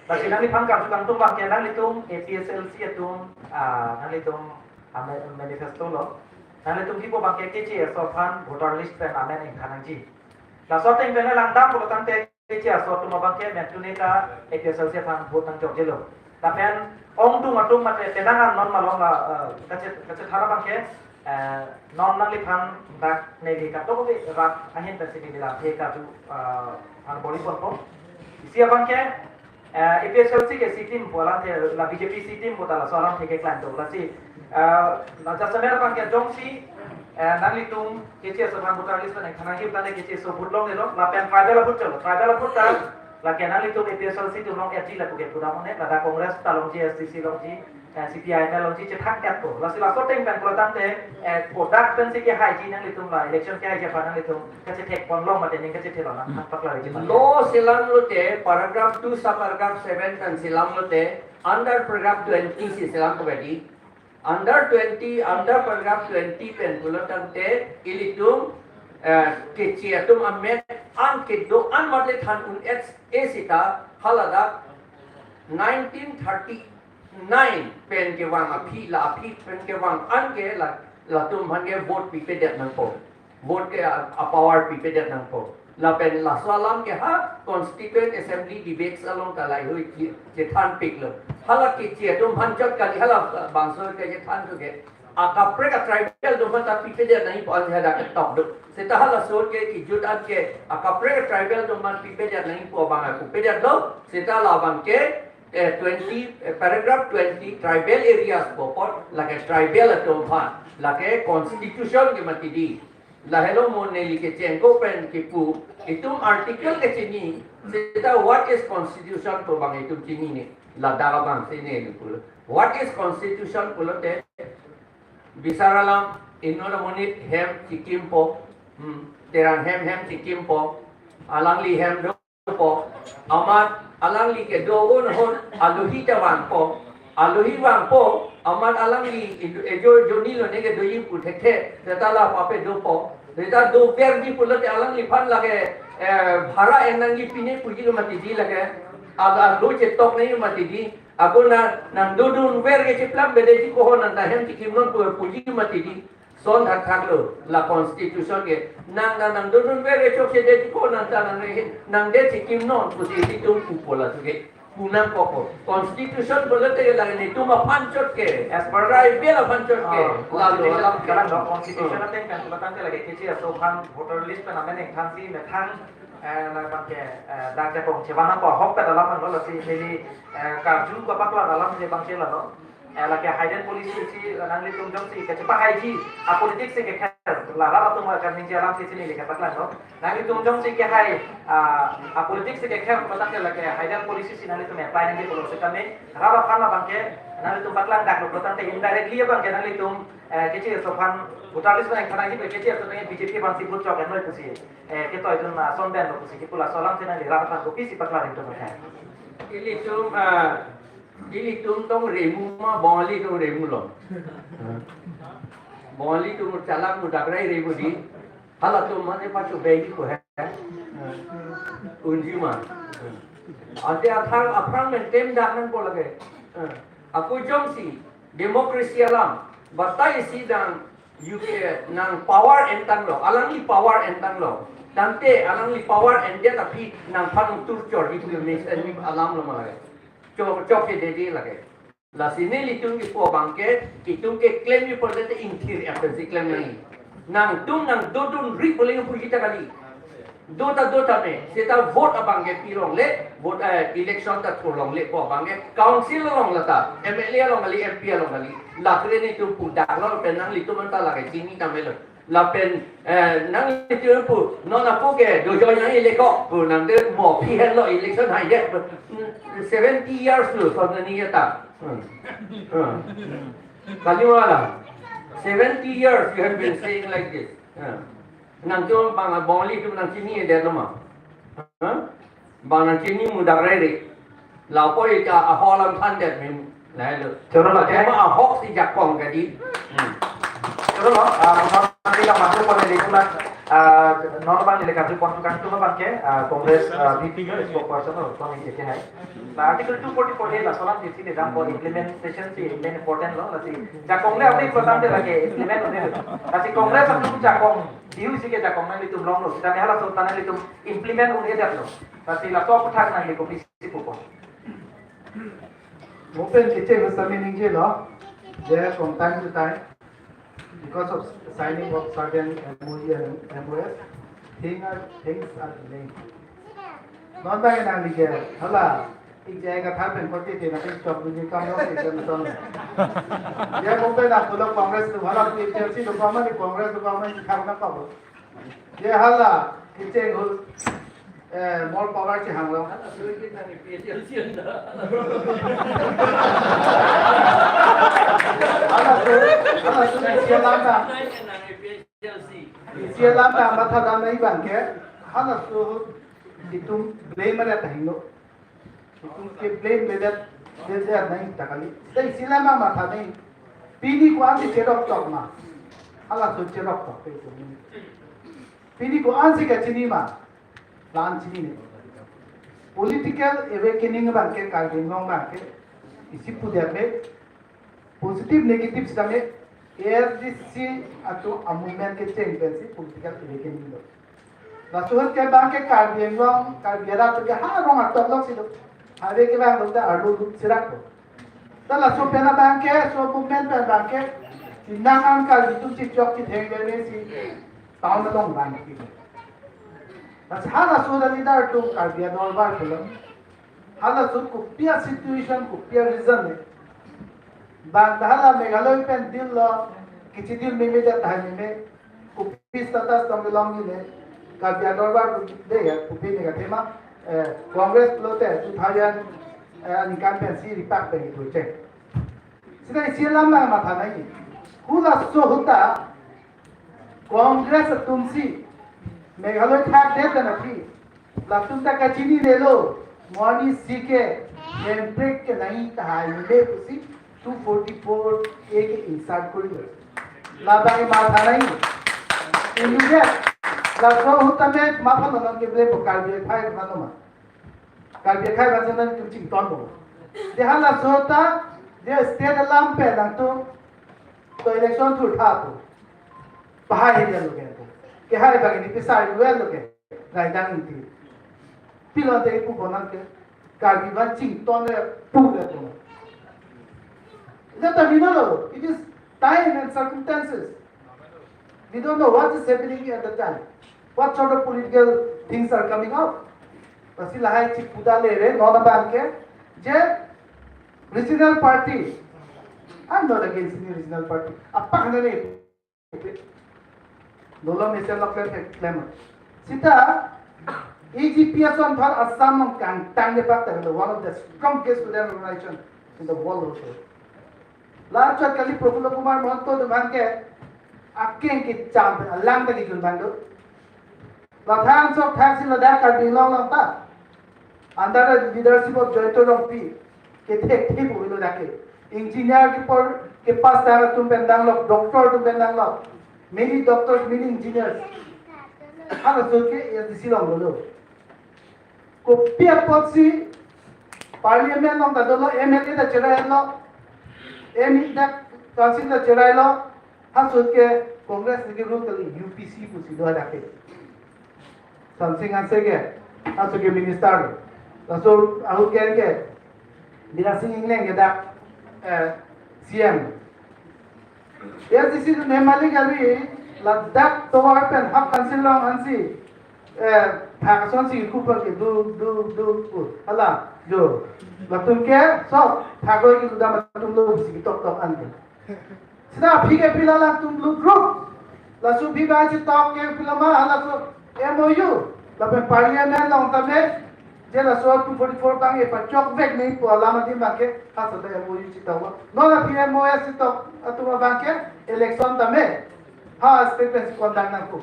Lasi nangliphan karju kangtung abang ke nanglitum A P H L C atum, ah, nanglitum, ah, ma-, manifesto lo. Nanglitum kipu abang ke Keche aso aphan voter list pen amen ingthan nangji. Laso ateng pen langdam pulo tangte Keche aso atum abang ke mentune ta A P H L C aphan vote nangjokjelo. Lapen ongdung atum mate penang an non malom la, eh, kache-, kachethan abang ke, eh, non nangliphan dak neli kadokave rat ahin pensi neli lamthe karju, eh, an bori ponpo. Isi abang ke, eh, A P H L C ke C team pu alamthe, la B J P C team pu ta laso alamthe keklang do. Lasi, eh, la ajat semet abang ke jongsi, eh, nanglitum Keche aso aphan voter list pen ingthan nangji pu tangte Keche aso vote longlelo, lapen tribal a-vote cholo, tribal a-vote ta, lake nanglitum A P H L C atum long-etji lapu ke pudam un-e, ladak Congress ta longji, S D C longji, eh, C P I M L longji, chethak-etpo. Lasi laso ateng pen pulo tangte, eh, kodak pensi kehaiji nanglitum la, election kehaiji aphan nanglitum kachethek ponlo mate ning kachethelo nang, hmm, paklariji ma. Law selam lote, paragraph two, subparagraph seven pen selam lote, under paragraph twenty si selam ko badi. Under twenty, under paragraph twenty pen pulo tangte ilitum, eh, Keche atum amen an kedo-an amat le than un-e seta haladak nineteen thirty-nine pen kevang aphi, la aphi pen kevang an ke la, latum aphan ke vote pipedet nangpo. Vote ke a, a-power pipedet nangpo. Lapen laso alam ke ha Constituent Assembly debates along ta laheihui che-, chethanpiklo. Hala Keche atum aphan chot kali, hala bangso ke chethan tu ke. Akaprek a-tribal atum aphan ta pipedet nangji pu an hadak ketok do. Seta halaso ke kijut an ke akaprek a-tribal atum aphan pipedet nangji pu abang aku pedetlo. Seta labang ke, eh, twenty, eh, paragraph twenty tribal areas pu apot lake tribal atum aphan lake constitution ke mati di. Lahelo mo neli kechengko pen kipu, itum article kechini, seta what is constitution pu abang itum chinine, ladak abang si neli pulo. What is constitution pulote, bisar alam, inut amonit hem chikimpo, hmm, terang hem hem chikimpo, alangli hem do po, amat alangli kedo un ahut alohi ta vangpo, alohi vangpo, amat alangli idu-, ejo joni lone kedoji pu thekthe, seta la pape dopo, seta doverji pulote alangliphan lake, eh, bhara en nangji pine puji ke mati di lake, al-, alo chetok nangji mati di, ako na nangdodunver ke cheplang bedeji ko ho nang ta hem chikimnon pu puji mati di, son thakthak lo, la constitution ke. Nang, nang, nangdodunver ke chokche de ko nang ta nang, nangdet chikimnon pusi itum pupo laso ke. Pu nangkokpo. Constitution pulote la netum aphan chot ke. As per tribal aphan chot ke. Ah, lalo constitution alam ke. Kalang do, constitution, hmm, ateng pen pulo tangte lake Keche aso aphan voter list pen amen ingthansi methang, eh, labang ke, eh, dak jakong chevan nangpo ahok pen alam lo, lasi neli, eh, karju kapaklang alam si bang chelalo. Eh, lake hidden policy si nanglitum jongsi kachepahaiji, a-politics si kekhel, la rat atum akan ningje alam si chini le kapaklanglo. Nanglitum jongsi kehai, ah, a-politics si kekhel pulo tangte lake hidden policy si nanglitum apply nangji pulo setame, rat aphan labang ke, Nanglitum paklang dak lo, tangte indirectly abang ke nanglitum, eh, kechirso aphan, voter list abang thanji pen kechirso tangte B J P abang si vote chok enloi pusi, eh, ketoidun ason pen lo pusi kipu laso alam si nangli rat aphan kopisi paklang ringtum ke. Ilitum, ah, ilitum tong remu ma, Bongali tong remu lo. Bongali atum chalak mudak rai remu di. Halatum mane pacho begi ko hai. Unji ma. Ante athang aphrang pen tem dak nangpo lake. Ako jongsi democracy alam, batai si dang U K nang power entanglo, alangli power entanglo. Tangte alangli power endet aphi nangphan tur chor di pulo mes enmi alam lo malai. Chok chok ke dede lake. Lasi nelitum kipu abang ke, itum ke claim ni porde te ingthir F N C claim nangji. Nangtum nang dodun ri polling pu kita kali. Do ta do tame, seta vote abang ke pi longle, vote, eh, election ta thur longle pu abang ke, council along lata, M L A along kali, M P along kali, lakre nelitum pu dak lo pen nanglitum anta lake chini tame lo. Lapen, eh, nanglitum pu, non apo ke, do join nangji le ko, pu nangte mo phi hen lo election hai de, seventy years lo, so nani ya ta. Hmm. Hmm. Kali wala, seventy years you have been saying like this. Hmm. Nangtum bang Bongali atum nang chini de lo ma. Hmm? Bang nang chini mudak rai rai. Lapu ika ahok alam thandet min. Lailo. Choro lo, tema ahok si jakong kadi. Hmm. Choro lo, ah, non abang neli kamatha pon neli kulat, ah, non abang neli kamatha pon tukang atum abang ke, ah, Congress, ah, V P spokesperson lo, Swami J K hai. Ba Article two forty-four A laso alam si neli dam ko implementation si main important lo, lasi jakong le apni important de lake implement un-e. Lasi Congress atum jakong, diu si ke jakong nanglitum longlo, sitame halaso ta nanglitum implement un-edet lo. Lasi laso aphuthak nangli kopisi pupo. Mo pen kecheng sami ningjelo, there from time to time, because of signing of certain M O U and M O S, thing are, things are delayed. Non abang nangli ke, hala, ik jai ka thar pen kote te na pin chok dun kam lo ke pen ton. Ya mo pen na pulo Congress lo, hala T P M C lo, kama ni Congress lo, kama ni khang na pabo. Ye hala, kecheng hul, eh, more power chehanglo. Halaso, halaso, isi alam ta. Isi alam ta, matha dam nangji abang ke. Halaso, itum blame mara ta hingno. Itum ke blame ledet, ledet nangji ta kali. Seta isi alam ma matha nangji. Pini ko-an si cherok tok ma. Halaso cherok tok pe itum. Pini ko-an si kachini ma. La-an chinine. Political awakening abang ke Karbi Anglong abang ke. Isi pudet me. Positive, negative sitame, A S D C atum a-movement kecheng pensi political awakening lo. Laso ahut ke abang ke Karbi Anglong, Karbi arat ke ha rong atok lok si lo. Highway kevang lo ta arlo lut sirak lo. Ta laso pen abang ke, so movement pen abang ke, si nang an Karbi atum si chok si theng le si town along abang ke. Lasi halaso ta leader atum Karbi adorbar pulo. Halaso kopi a-situation, kopi a-reason le. Bang ta hala Meghalaya pen deal lo, kachidil meme det tahai meme, kopi status tong kelong ni le, Karbi adorbar de ya, kopi ne katema, eh, Congress pulote, two thousand, eh, aningkan pensi ripak pen itu cek. Seta isi alam ma matha nangji. Halaso ahut ta, Congress atum si Meghalaya thakdet pen aphi, latum ta kachinine lo, mo arni si ke handbrake kenangji tahai meme pusi two forty-four A ke insert korilo. Labang matha nangji. Immediate. Laso ahut tame maphan non ke ble bo Karbi akhai mano ma. Karbi akhai abang nangtum chington bo. De halaso ta, de state alam pen nangtum, to election thurtha pu. Pahai hini lo ke. Kehai abang ni pisa well lo ke. Raidang inti. Pilon te ipu bonang ke. Karbi abang chington le pu le pu. That we know lo. It is time and circumstances. We don't know what is happening at the time. What sort of political things are coming out. Lasi lahai chik puta le re, non abang ke, je regional party. I'm not against any regional party. Apak na ne. Dolo mesen lok klem klem. Seta A G P ason aphan Assam along kangtang de pak ta one of the strongest student organization in the world also. Lachot kali Prafulla Kumar Mahanta atum abang ke akeng kecham alang ta kejun abang do. Lathan sok thak si ladak Karbi Anglong along ta under the leadership of Jayanta Rongpi kethek thek uvelo dak ke. Engineer kepor kepass tang atum pen danglok, doctor atum pen danglok. Many doctors, many engineers. Halaso ke A S D C along dolo. Kopi apotsi parliament along ta dolo, M L A ta cherailo, M E ta council ta cherailo, halaso ke Congress ke rule kali, U P C pusi do dak ke. Samsing Hanse ke, halaso ke minister. Laso ahut ke ke, Bidya Sing Engleng ke dak, eh, C M. A S D C atum nemali kali, ladak tovar pen half council along ansi, eh, phak asonsi kupa ke du, du, du, ku. Hala, jo. Latum ke, so, phak oi ke dam atum lo si tok tok an ke. Sita aphi ke pila latum luk luk. Laso aphi ba chitok ke pila ma, halaso M O U. Lapen parliament along tame, je laso two forty-four abang epachok vek nangji pu alam adim abang ke, halaso ta M O U chitok lo. Non aphi M O S chitok atum abang ke, election tame. Ha, state pen si conduct nangkok.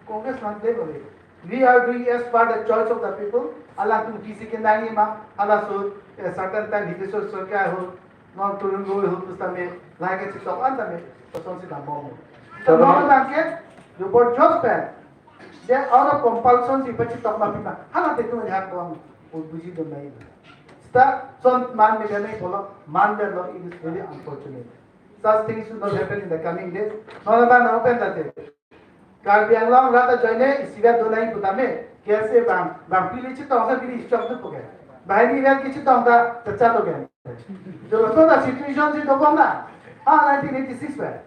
Congress non de bole. We are doing as per the choice of the people. Alangtum P C ke nangji ma, halaso, eh, certain time Hitesh Saikia ahut, non Tarun Gogoi ahut pusitame, lahai ke chitok an tame, kosonsi dambom. So, Tarun non abang ke, jobor jos pen. Je out of compulsion si pachitok ma pima. Hala te tu hak doang, bu-, buji do nai. Sita, son man me nai polo, man de lo, it is very unfortunate. Such things should not happen in the coming days. Non abang na open tate. Karbi Anglong rat ajoine isivet do nai putame, K S A abang, bang pili chetong sa pili chok tu puke. Bahai ni rat ke chetong ta chacha lo ke. Jolo so ta situation si dobom na. Ha, nineteen eighty-six pe.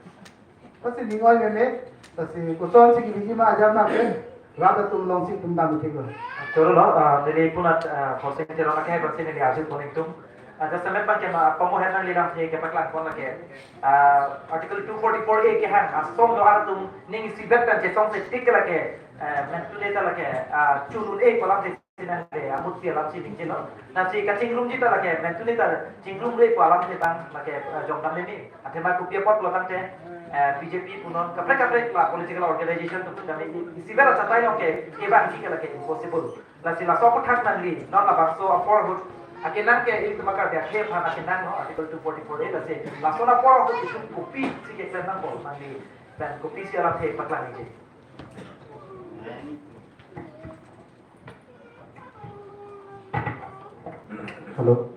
Pasi ningoi meme, pasi kosonsi kini ma ajam na pe. Rat atum alongsi atum dam thik lo. Choro lo, ah, neli punat, ah, Hoseng Teron ake, pasi neli ajut poning tum. Ah, jasemet abang ke ma, pamohen nanglilam si kepaklang pon lake. Ah, Article two forty-four A kehang, asong do-an atum ning isivet pen chesong se tik lake, eh, mentune ta lake, ah, chun un-e pu alam si nang le, amut si alam si ningje lo. Lasi kachingrumji ta lake, mentune ta chingrumre pu alam si tang lake, eh, jong dam ni. Athema kopi apot lo tangte, eh, B J P punon, kaprek kaprek la political organization atum tame, isivet achatai along ke, kevangji ke lake impossible. Lasi laso aputhak nangli, non labangso apor ahut, akenang ke ilitum akar dia khe phan akenang lo, Article two forty-four A, lasi laso apor ahut itum kopisi keklem nangpo nangli, pen kopisi alam the paklang nangji. Hello.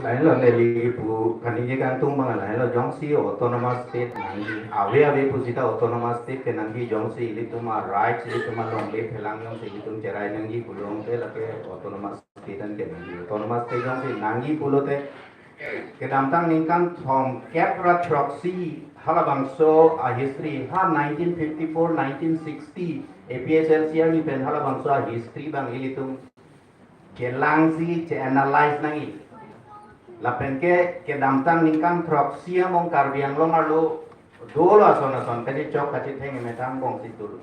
Lahenlo neli pu kaningje kangtung abang lahenlo, jongsi autonomous state nangji, ave ave pu sita autonomous state ke nangji, jongsi ilitum a-rights, ilitum alongle phelang jongsi ilitum cherai nangji pulote lake autonomous state an ke nangji. Autonomous state jongsi nangji pulote kedamtang ningkan thomkep ra throksi halabangso a-history, ha nineteen fifty-four, nineteen sixty, A P H L C arni pen halabangso a-history abang ilitum kelangsi che-analyze nangji. Lapen ke kedamtang ningkan throksi among Karbi Anglong arlo dolo ason ason kachechok kachetheng emethang bongsi dolo.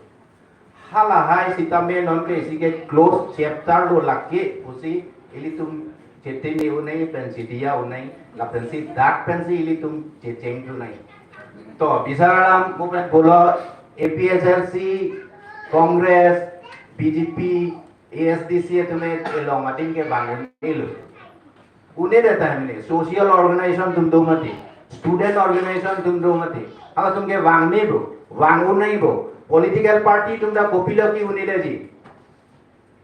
Halahai sitame non ke isi ke close chapter lo lake pusi ilitum chetini unai pensi diya unai lapensi dak pensi ilitum checheng tunai. To bisar alam mo pen pulo A P H L C, Congress, B J P, A S D C atum along ading ke vang un-elo. Un'edet tahai mene, social organization atum do mati, student organization atum do mati. Halatum ke vang ne bo, vang un-e bo. Political party atum ta kopilo ke un-eji.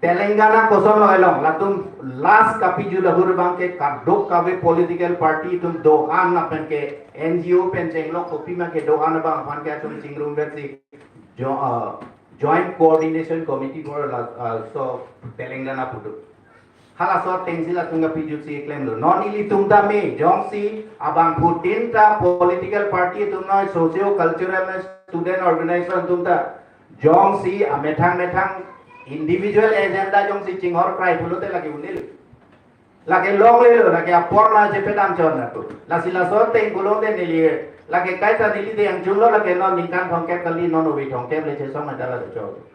Telangana kosonlo elong, latum last kapijut ahut abang ke kadokave political party atum do-an lapen ke N G O pen chenglok kopi ma kedo-an abang aphan ke atum chingrum vet si jo-, uh, Joint Coordination Committee for la-, uh, so Telangana putu. Halaso atengsi latum kapijutsi klemlo. Non ilitum tame, jongsi abangphutin ta political party atum noi, socio cultural noi, student organization atum ta, jongsi amethang methang individual agenda jongsi chinghor krai pulote lake un-elo. Lake longlelo, lake apor na chepadam chon na tu. Lasi laso ateng pulote neli, lake kaita neli de yang chunlo lake non ningkan thomkep kali non ove thomkep le chesong ada la chok.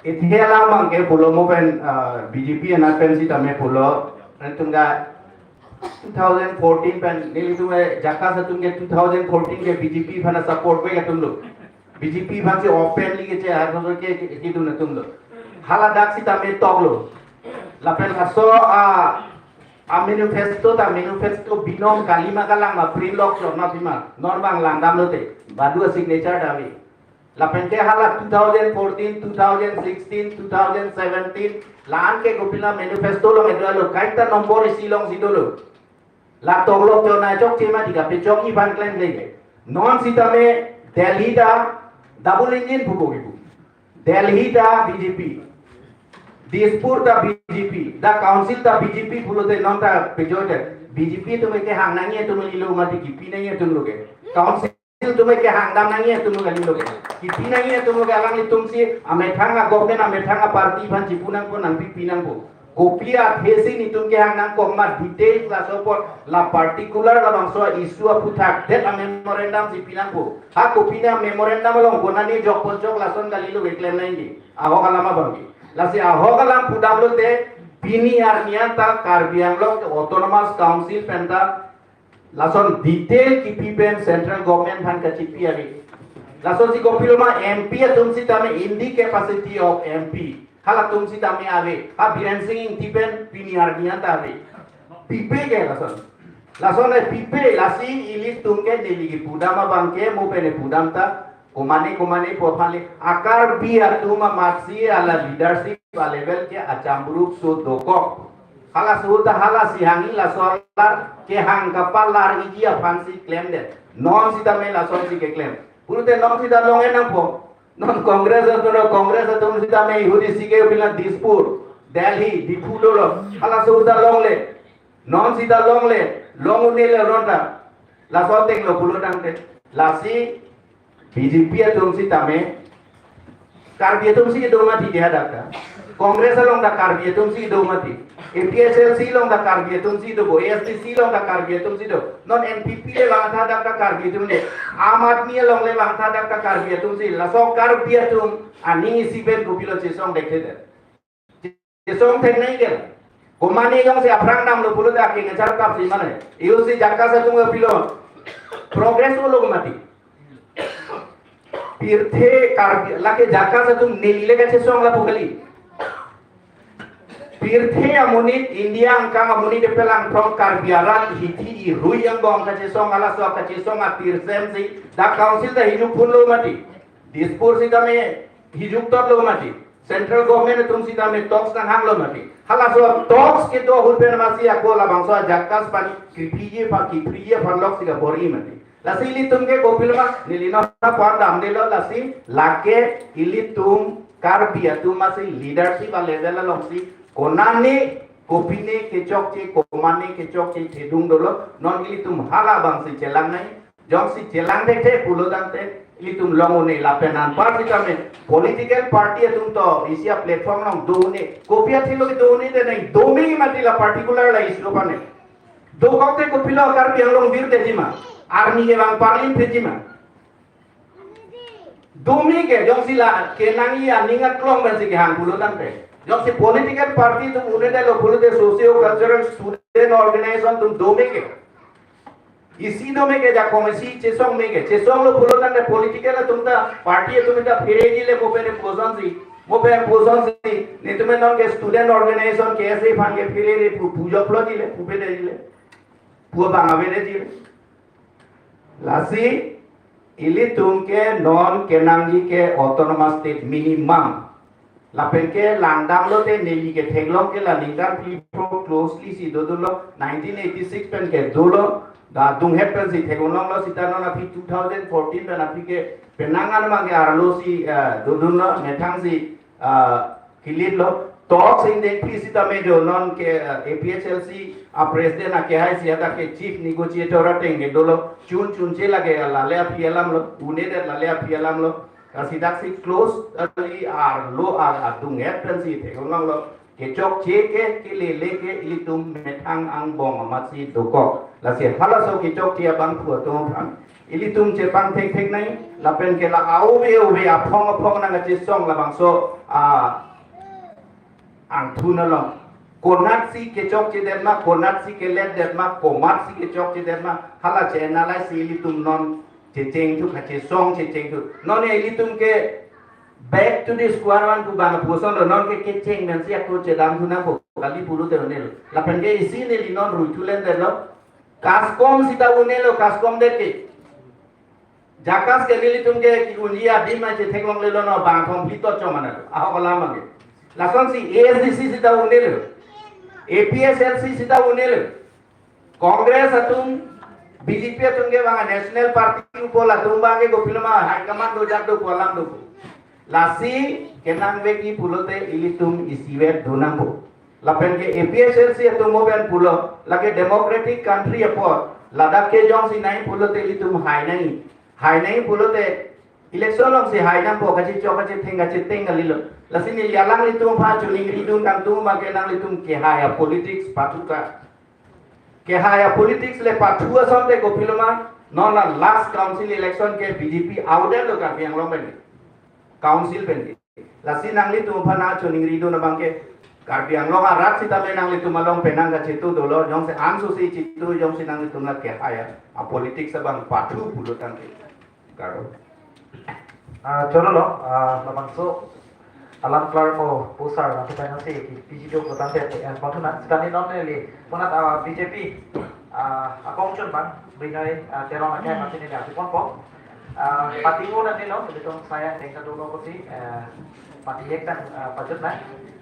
Ithia lamang ke pulo mo pen, ah, B J P anat pen sitame pulo, ren tungga two thousand fourteen pen nelitum, eh, JACAS atum ke two thousand fourteen ke B J P aphan support ke atum lo. B J P aphan si openly ke che atum ke, ke, kedun atum lo. Haladak sitame toklo. Lapen laso a, a manifesto ta, manifesto binong kali ma kalang ma, print lok chot ma pima. Non bang langdam lote. Badu a signature ta ave. Lapen ke hala two thousand fourteen, two thousand sixteen, two thousand seventeen, la-an ke kopilo manifesto along kedo lo, kaita nombor isi alongsi dolo. La toklo chot na chokche ma tika pechok iphan klemle ke. Non sitame Delhi ta double engine pupo kipu. Delhi ta B J P. Dispur ta B J P. Da council ta B J P pulote non ta pejote. B J P atum ke hang nangji atum lo mati, kipi nangji atum lo ke. Council atum ke hang dam nangji atum lo kali lo ke. Kipi nangji atum lo ke, alanglitum si amethang a government, amethang a party aphan chipu nangpo, nangpipi nangpo. Kopi athesi netum kehang nangkok ma, details laso apot, la particular labangso issue aphuthak det a memorandum si pi nangpo. Ha kopine memorandum along konane jokpon chok, lason kali lo ke klem nangji. Ahok alam abang ke. Lasi ahok alam pudam lote, pini arni anta Karbi Anglong Autonomous Council pen ta lason detail kipi pen central government aphan kachipi ave. Lasonsi kopilo ma, M P atum sitame in the capacity of M P, halatum sitame ave. Ha Biren Singh Ingti pen pini arni anta ave. Pipe ke lason. Lason e pipe, lasi ilitum ke neli kipudam abang ke, mo pen pudam ta, komane komane pu aphan le, a Karbi atum amatsi a la leadership a level ke achambrup so dokok. Halaso ta halasi hangji, laso alar kehang kapalar iji aphansi klemdet. Non sitame lasonsi keklem. Pulote non sita long-e nangpo. Non Congress atum, Congress atum sitame ahut isi ke pila Dispur, Delhi, Diphu dolo. Halaso ta longle. Non sita longle. Long un-e le ronta. Laso ateng lo pulo tangte. Lasi B J P atum sitame, Karbi atum si kedo mati di hadak ta. Congress along ta Karbi atum si kedo mati. A P H L C along ta Karbi atum si do bo. A S D C along ta Karbi atum si do. Non N P P le vangtha dak ta Karbi atum le. Aam Aadmi along le vangtha dak ta Karbi atum si. Laso Karbi atum aning isi pen kopilo chesong dekthedet. Chesong thek nangji ke. Komane jongsi aphrang damlo pulote akeng charkap si mane. Isi JACAS atum ke pilo. Progress olo mati. Pirthe Karbi, lake JACAS atum neli le kachesong lapu kali. Pirthe amonit, India angkang amonit epelang from Karbi arat hithi irui angbong kachesong, halaso kachesong atirsemsi da council ta hijuk phunlo mati. Dispur sitame hijuk totlo mati. Central government atum sitame talks nanghanglo mati. Halaso talks kedo ahut pen masi ako labangso JACAS pani kiphiji pa, kiphiji aphan lok si kabor-i mati. Lasi ilitum ke kopilo ma, neli non apor damdelo, lasi lake ilitum Karbi atum masi leadership a level alongsi konane kopine kechokche, komane kechokche thedung dolo, non ilitum halabangsi chelang nangji. Jongsi chelang thekthe pulo tangte ilitum long un-e, lapen anpar sitame political party atum to isi a platform along do un-e. Kopi athilo do un-e de nang, dome mati la particular la issue aphan ne. Dokok te kopilo Karbi Anglong virdetji ma. Army kevang parlin phitji ma. Dome ke, jongsi la kenangji aning aklong pensi kehang pulo tangte. Jongsi political party atum un-edetlo pulote socio cultural student organization atum dome ke. Isi dome ke, jakong isi chesong me ke. Chesonglo pulo tangte political atum ta, party atum ta pherejile mo pen poson si. Mo pen poson si. Netum non ke student organization K S A aphan ke pherere pu, pujoklo jile, pupede jile. Pu abang avede jile. Lasi ilitum ke non kenangji ke autonomous state minimum. Lapen ke langdamlo te neli ke theklong ke la ningkan phli phro closely si dodunlo, nineteen eighty-six pen ke dolo, da adunghet pensi theklonglo sita non aphi two thousand fourteen pen aphi ke penang an mang ke arlo si, eh, dodunlo, methang si, ah, kilitlo. Talks ingdeng phli sitame do non ke, ah, A P H L C a president akehai si hadak ke chief negotiator ateng ke dolo, chun chunche lake lale aphi alamlo, un-edet lale aphi alamlo. Lasi daksi close kali arlo a, adunghet pensi theklonglo. Kechokche ke, kelele ke ilitum methang angbong amatsi dokok. Lasi halaso kechokche abangphu atum aphan ilitum chepang thekthek nangji, lapen ke la ave ave aphong aphong nangkachesong labangso a angthun along. Konatsi kechokchedet ma, konatsi keletdet ma, komatsi kechokchedet ma, hala che-analyze si ilitum non chechengthu, kachesong chechengthu. Non ya ilitum ke back to the square one pu bang aphuson lo, non ke kecheng mensi ako chedamthu nangpo kali pulote unelo. Lapen ke isi neli non ruithu lendetlo. KASCOM sita unelo, KASCOM det ke. JACAS ke nelitum ke ki-unji adim ma chetheklonglelo, non bang thom phli tot chomana. Ahok alam abangke. Lasonsi ASDC sita unelo. APHLC sita unelo. Congress atum, BJP atum ke bang national party upol atum abangke kopiloma high command dojak do pu alam do. Lasi kenangvekji pulote ilitum isivet do nangpo. Lapen ke APHLC atum mo pen pulo, lake democratic country apot, ladak ke jongsi nai pulote ilitum hai nai. Hai nai pulote election alongsi hai nangpo, kachechok kachetheng kacheteng kalilo. Lasi neli alanglitum aphan choningridun kangtung ma ke nanglitum kehai a-politics pathu ka. Kehai a-politics le pathu asonte kopiloma, non la last council election ke BJP audit lo Karbi Anglong pen. Council pen. Lasi nanglitum aphan nangchoningridun abangke, Karbi Anglong arat sitame nanglitum along penang kachetu dolo, jongsi anso si chetu, jongsi nanglitum la kehai a-politics abang pathu pulo tangke. Karo. Ah, chorolo, ah, labangso alam klarmo pusar, nanti penang si, P G do kotante, eh, pathu na, sitani non neli, punat, ah, BJP, ah, akongchun bang, Binoy, ah, Teron akai, mati neli, ati ponpo. Ah, patingo nanti lo, betul saya, tengka dolo ko si, eh, pati hek tan, ah, pajut na.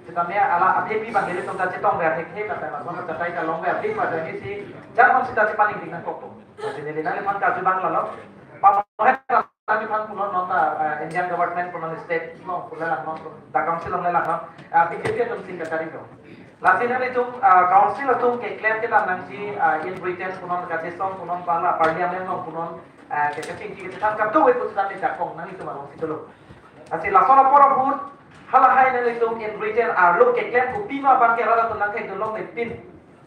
Sitame ala athepi bang, nelitum ta chetongver hek hek, kata mas, mana catai kalongver hek, pada ini si, jangan sita cepaning tinggal kok. Lasi neli nangliphan karju bang lalo. Pamohet nangliphan pulo non ta, eh, Indian government pulo non state along pulo lang non, ta council along lang non. Ah, BJP atum sing kachari do. Lasi nanglitum, ah, council atum keklem kedam nangji, ah, in written punon kachesong punon bala parliament along punon, ah, keching keching kachesong kap do we putusan ni jakong nanglitum alongsi dolo. Lasi lason apor ahut halahai nanglitum in written arlo keklem kopima abangke rat atum nangthek dolo mepin.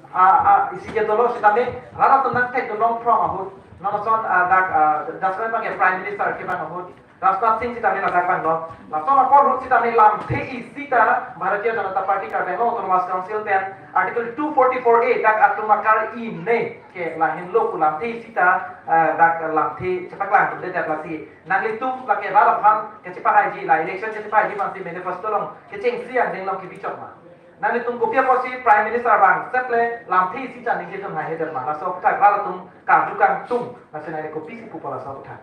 Ah, ah, isi ke dolo sitame, rat atum nangthek dolo from ahut. Non lason, ah, dak, ah, das abangke Prime Minister ke bang ahut. Rajnath Singh sitame ladak bang non. Lason apor ahut sitame lamthe isi ta Bharatiya Janata Party Karbi Anglong Autonomous Council pen Article two forty-four A dak atum akar-i ne ke lahenlo pu lamthe isi ta, ah, dak lamthe chepaklang tum de dak lasi. Nanglitum lake rat aphan kachepahaiji la election kachepahaiji aphansi manifesto along kechengsi angdeng along kebichok ma. Nanglitum kopi apotsi Prime Minister bang setle lamthe isi ta ningje tum haihedet ma. Laso aputhak rat atum karju kangtung, lasi nangli kopisi pupo laso aputhak.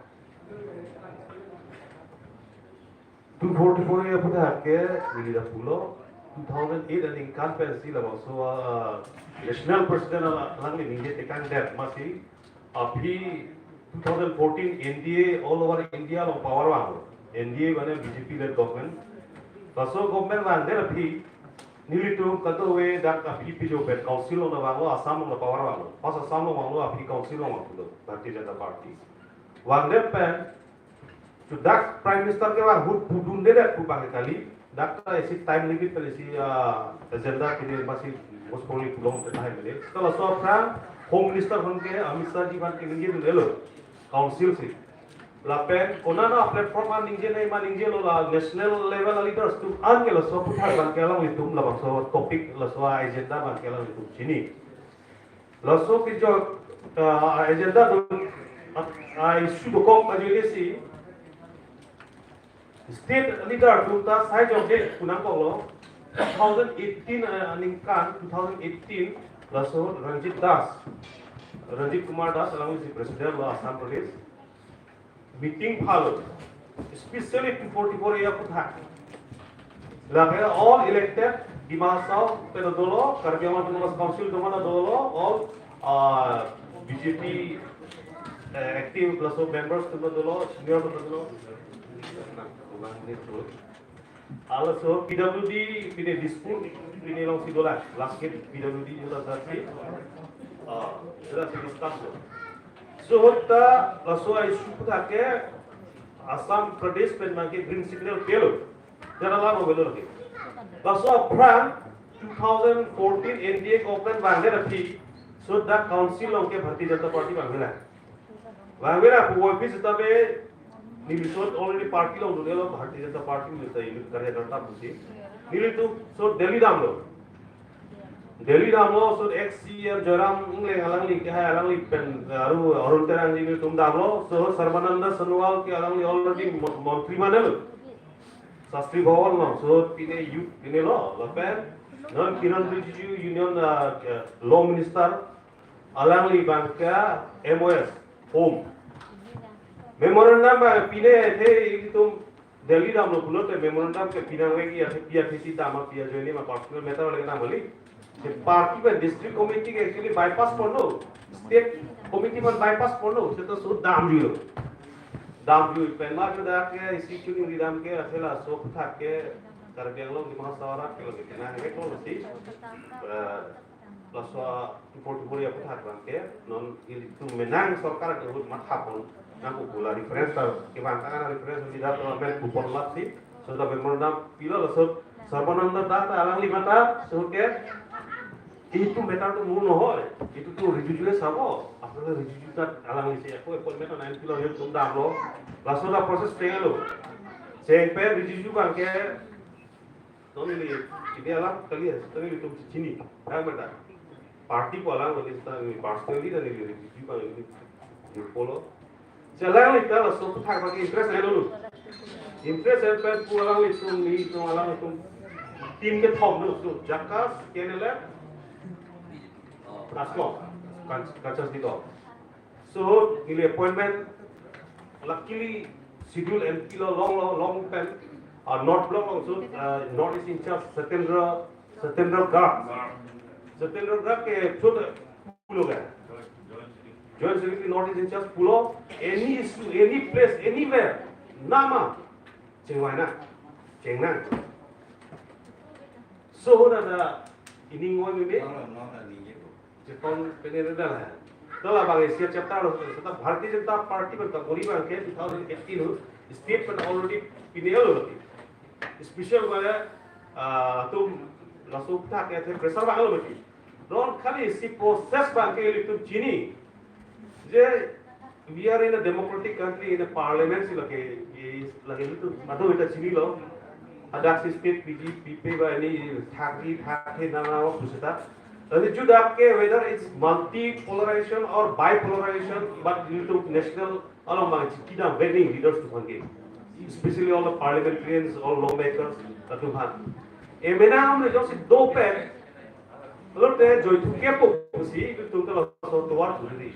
Two forty-four A aputhak ke neli ta pulo, two thousand eight aningkan pensi labangso, ah, National President ala-, alangli ningje tekangdet masi, aphi two thousand fourteen N D A all over India along power vanglo. N D A mane BJP led government. Laso government vangdet aphi nelitum kadokave dak aphi pijo pen council along vanglo, Assam along power vanglo. Pas Assam along vanglo aphi council along vanglo, Bharatiya Janata Party. Vangdet pen, so dak Prime Minister ke vang ahut pudundedet pu bang kali. Dak ta isi time limit pen isi, ah, agenda kini masi most probably pulong te tahai mene. Setelah so aphrang Home Minister aphan ke, Amit Shah ji aphan ke ningjelo council si. Lapen konat a-platform an ningje nai ma ningjelo, la national level a-leaders atum an ke laso aputhak abangke alanglitum labangso topic, laso agenda abangke alanglitum chini. Laso kejok, ah, agenda do, ah, issue dokok ajoine si state leader atum ta sai jokje pu nangkoklo. Two thousand eighteen, ah, aningkan, two thousand eighteen, laso Ranjit Das, Ranjit Kumar Das alangli si president lo Assam Pradesh. Meeting phalo, especially two forty-four A aputhak. Lake all elected, Dima Hasao pen dolo, Karbi Anglong Autonomous Council atum an dolo, all, uh, BJP, uh, active laso members atum dolo, senior atum dolo. Laso PWD pine Dispur pine alongsi dolang, last ke PWD dolang si. Ah, dolang si discuss lo. So ahut ta laso a-issue aputhak ke Assam Pradesh pen abangke green signal pilo. Jana lama velo lagi. Laso aphrang two thousand fourteen N D A government vangdet aphi, so dak council along ke Bharatiya Janata Party vangvelang. Vangvelang pu voipi seta be neli so already party along dunelo, Bharatiya Janata Party neli ta unit karyakarta pusi. Nelitum so Delhi damlo. Delhi damlo, so ex C E M Joyram Engleng alangli ke hai alangli pen aru Arun Terang ji tum damlo, so Sarbananda Sonowal ke alangli already mon- montri manelo. Shastri Bhavan lo, so pine youth pine lo, lapen non Kiren Rijiju Union uh, law minister alangli bangke M O S home. Memorandum ba pine the itum Delhi damlo pulote memorandum ke pinang lagi ya, pia thesi dam, pia joine ma personal matter lagi dam kali. Se party pen district committee ke actually bypass ponlo, state committee pen bypass ponlo, seta so damjuilo. Damju pen ma ke dak ke isi chuning ridam ke asela so phuthak ke Karbi Anglong di mahasawara ke lagi kena hek lo si. Eh, laso tupor tupor ya phuthak bangke non ilitum menang sorkar ke hut matha pon nang ku pula reference ta ke bang ka reference di dak men kupon lap si, so da memorandum pilo laso Sarbananda ta ta alangli mata so ke itu meta tu muno ho, itu tu Rijiju sabo, asal Rijiju ta alangli si aku appointment nang pilo ya tum damlo, laso da process tengalo, sengpen Rijiju bangke non ili, ini alam kali ya, seta ilitum chini. Dak mata. Party ko alam kali seta ili personally dan ili Rijiju bang ili di follow. Jalan li kalau so phuthak bagi interest na dulu. Interest yang pen pu alam itum ni itum alam itum tim kethom dulu tu Jakas, K N L F, Kaskong, Kan- Kachas di to. So, neli appointment, luckily, schedule M P lo long, long, long pen, uh, North Block also, uh, North East in charge, Satyendra, Satyendra Garg. Satyendra Garg ke, so the, pulo ka. Joint Secretary North East in charge pulo, any issue, any place, anywhere, nama, chengvai na, cheng na. So, na, na, ini ngoi ni. Chetong pene reda la. Dola bang isi chapter lo, seta Bharatiya Janata Party pen kabori bangke two thousand eighteen lo, state pen already pine lo. Special bang, ah, tum laso phuthak ke pressure bang lo bagi. Don kali isi process bangke ilitum chini. Je we are in a democratic country, in a parliament si lake, lake ilitum madu ita chinilo. Hadak si state P G, P P ba ini thaki, thaki na na pusita. Tapi juda ke whether it's multi-polarization or bi-polarization, but ilitum national along bang chikidam winning leaders to bangke. Especially all the parliamentarians, all lawmakers, latum han. E mena amre jong si dopen, lote joy thu kepo si, ilitum ke laso tovar thu di.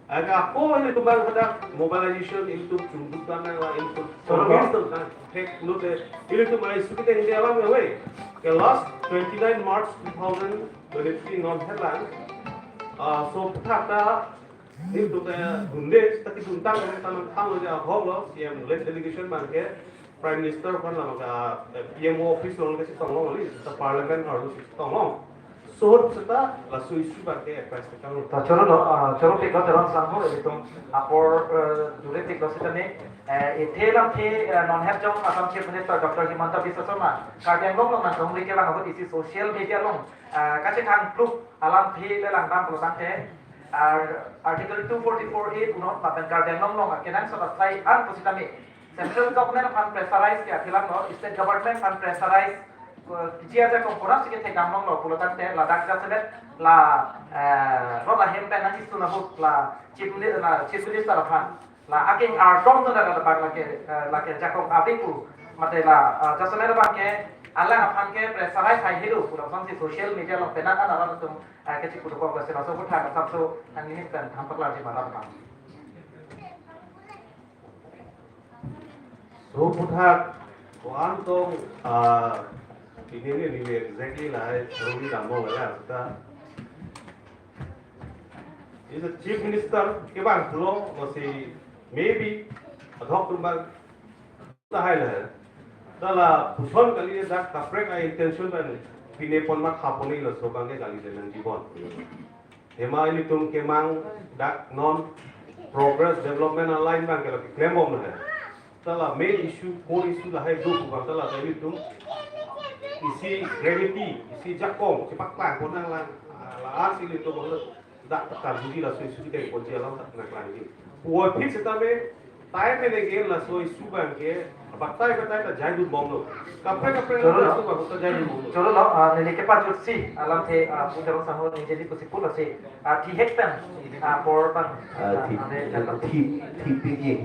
Aga ko ilitum bang hadak mobilization ilitum chungduk dan nang la ilitum Sorry, terrorist kan. Hek lote ilitum ai suki teng dia lang we. Ke last twenty-nine March two thousand twenty-three non headline. Ah, so phuthak ta ilitum ke hunde taki duntang kan tanam tang lo ja hong lo C M led delegation bangke Prime Minister kan lama ka, eh, P M O office lo ke si tong lo li, sa parliament arlo si tong lo. Sohor seta laso issue bangke address tekang lo. Ta choro lo, ah, choro pik lo teron sang ho, ilitum apor, eh, dure pik lo seta ne, eh, ithe lamthe, eh, non het jong Assam Chief Minister Doctor Himanta Biswa Sarma, Karbi Anglong along nangkongri kelang ahut isi social media along, eh, kachethang pluk alamthe le langdam pulo tangte, ah, Article two forty-four A punon, lapen Karbi Anglong along kenangsot asai an pusitame, Central Government aphan pressurize ke aphilang lo, State Government aphan pressurize, eh, kiji ajakong koras ke thekdam longlo pulo tangte ladak jasemet la, eh, rot ahem pen nang isu na hut la Chief Mini-, la Chief Minister aphan la aking ardom tu na bang lake, eh, lake jakong abri pu mate la, eh, jasemet bangke alang aphan ke pressurize hai helu pulo tangsi social media along penang an arat atum, eh, kechipudukok la sila so phuthak asap so nang ini pen thampaklar ji malam bang. So phuthak ko-an tong, ah, ini ni ni exactly la hai, through ni damlo la ya, seta. Is a Chief Minister ke bang pulo, masi maybe ad hoc tum bang ta hai la. Ta la puson kali dak kaprek a intention pen pine pon ma kha pon ni lo so bangke kali de nang jibon. Hema ilitum kemang dak non progress development align bangke la klem bom na. Ta la main issue, core issue lahai do pu bang ta la ta ilitum isi gravity, isi jakong, si paklang pon nang lang, ah, la-an si ilitum bang dak ta karjuji laso issue kita pon ji alam ta nang lang ji. Puvoiphit seta me, Time and again laso issue abang ke batai batai ta jaidun bomlo. Kaprek kaprek Cholo laso lo. Issue abang ta jaidun bomlo. Cholo lo, ah, neli kepajutsi alamthe, ah, Pu Teron Sangho ningje di pusi pulo si, ah, thihek pen, ah, apor abang, Ah, ah, thi, ante jatang. Thi, thipik ye.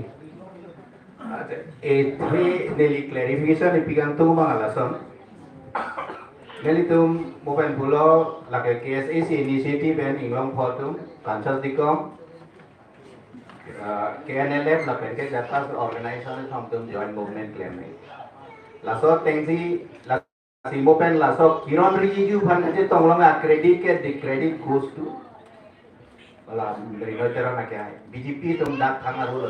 Acha, eh, thi neli clarification ipi kangtung abang lason. Nelitum mo pen pulo lake K S A C initiative pen Inglongpho atum, Kansas Dicom, ah, K N L F lapen ke Jakas organization atum joint movement klem ni. Laso atengsi, lasi mo pen laso Kiren Rijiju aphan chetong long a credit ke the credit goes to. Wala, Ringnoi Teron ake ai. B J P atum dak thang aru lo.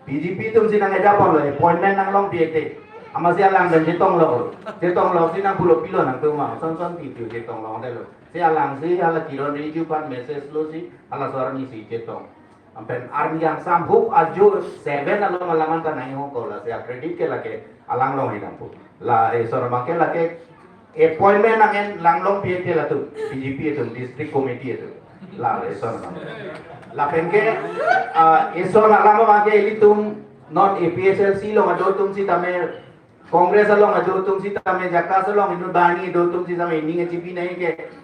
B J P atum si nang-ejapon lo, appointment nanglongpi-et te. Amatsi alang pen chetong lo. Chetong lo si nang pulo pilo nangtum ma. Son son pi pi chetong longdetlo. Si alang si hala Kiren Rijiju aphan message lo si hala so army si chetong. Lapen army yang samhup ajo seven along alam anta nang-ihong ko, lasi a credit ke lake alang long hidang pu. La, eh, so abang ke lake appointment nang-en nanglongpi-et te latum, B J P atum, district committee atum. La, eh, so abang. Lapen ke, ah, eh, so alam abang ke ilitum non A P H L C along ajo atum sitame, Congress along ajo atum sitame, Jakas along inut banghini ajo atum sitame, ining achipi nai ke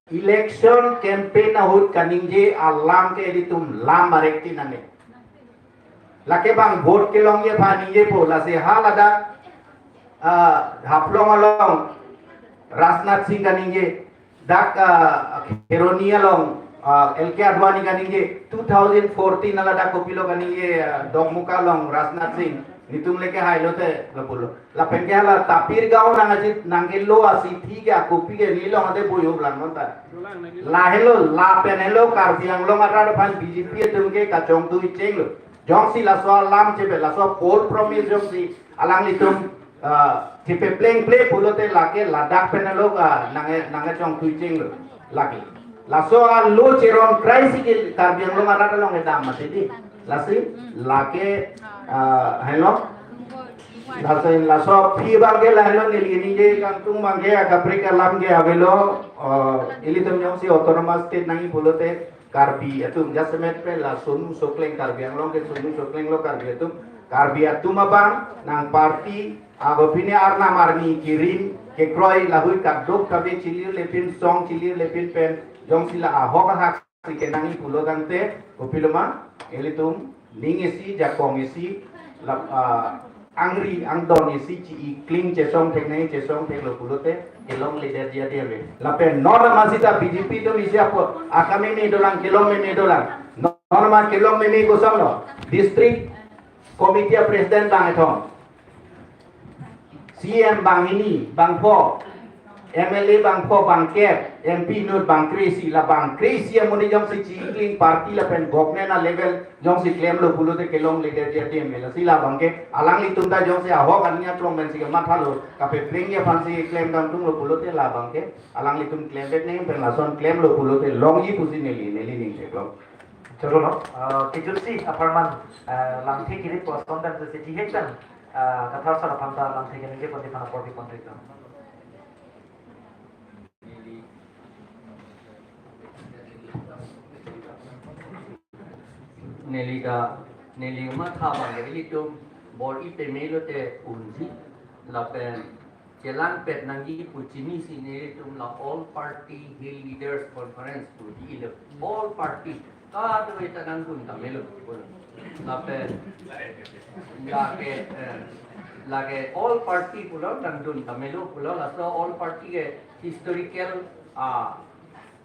election campaign ahut kaningje alam ke ilitum lam marek ti nang-e. Lake bang vote kelongji aphan ningjepo, lasi haladak, ah, Haflong along Rajnath Singh kaningje, dak, ah, Kheroni along, ah, L K Advani kaningje, two thousand fourteen haladak kopilo kaningje, ah, Dokmoka along Rajnath Singh, nelitum le kehai lote lapulo. Lapen ke hala Tapir Gaon nang ajit nangkelo asithi ke akopi ke neli long ate boyo lang non ta. Lahelo, lapen helo Karbi Anglong arat aphan B J P atum ke kachongtui chenglo. Jongsi laso alam chepe, laso poll promise jongsi alanglitum, ah, chepeplengple pulote lake ladak pen helo ka nang, nangkachongtui chenglo. Lake. Laso alo cheron krai si ke Karbi Anglong arat along kedam mati di. Lasi, lake, ah, helo. Laso, laso aphi abang ke lahelo neli ningje kangtung abang ke akaprek alam ke avelo, ah, ilitum jongsi autonomous state nangji pulote Karbi atum jasemet pen la sonu sokleng Karbi Anglong ke sonu sokleng lo Karbi atum. Karbi atum abang nang party ago pine arnam arni kirim kekroi lahui kadokave chilir lepin song chilir lepin pen jongsi la ahok ahak si kenangji pulo tangte kopilo ma ilitum ning isi jakong isi lap, ah, angri angdon isi chi-i kling chesong thek nangji chesong theklo pulote kelongledet ji adi ave. Lapen non amat sita B J P atum isi apot akameme dolang kelongmeme dolang. Non amat kelongmeme kosonlo. District committee president bang ethom. C M bang hini, bang pho, M L A bang pho, bang kep, M P inut bang kre-isi, la bang kre-isi amonit jongsi chi-i kling party lapen government a level jongsi klemlo pulote kelongledet ji adi ave. Lasi la abang ke alanglitum ta jongsi ahok ani aklong pensi kemathalo, kapeplengji aphansi klem kangtunglo pulote la abang ke alanglitum klem vek nangji pen lason klemlo pulote longji pusi neli, neli ning theklong. Cholo lo, ah, kejutsi apharman, ah, lamthe kiri pu ason pen si thihek pen, ah, Kathar sar aphan ta lamthe keningje ponji aphan apor kepon theklong. Neli ta, neli matha abang ke ilitum bor-i peme lote unji lapen chelangpet nangji pu chinisi nelitum la All Party Hill Leaders Conference pu di ilo. All party. Kadokave ta nangdun tame lo pulo. Lapen lake, eh, lake all party pulo nangdun tame lo pulo. Laso all party ke historical, ah,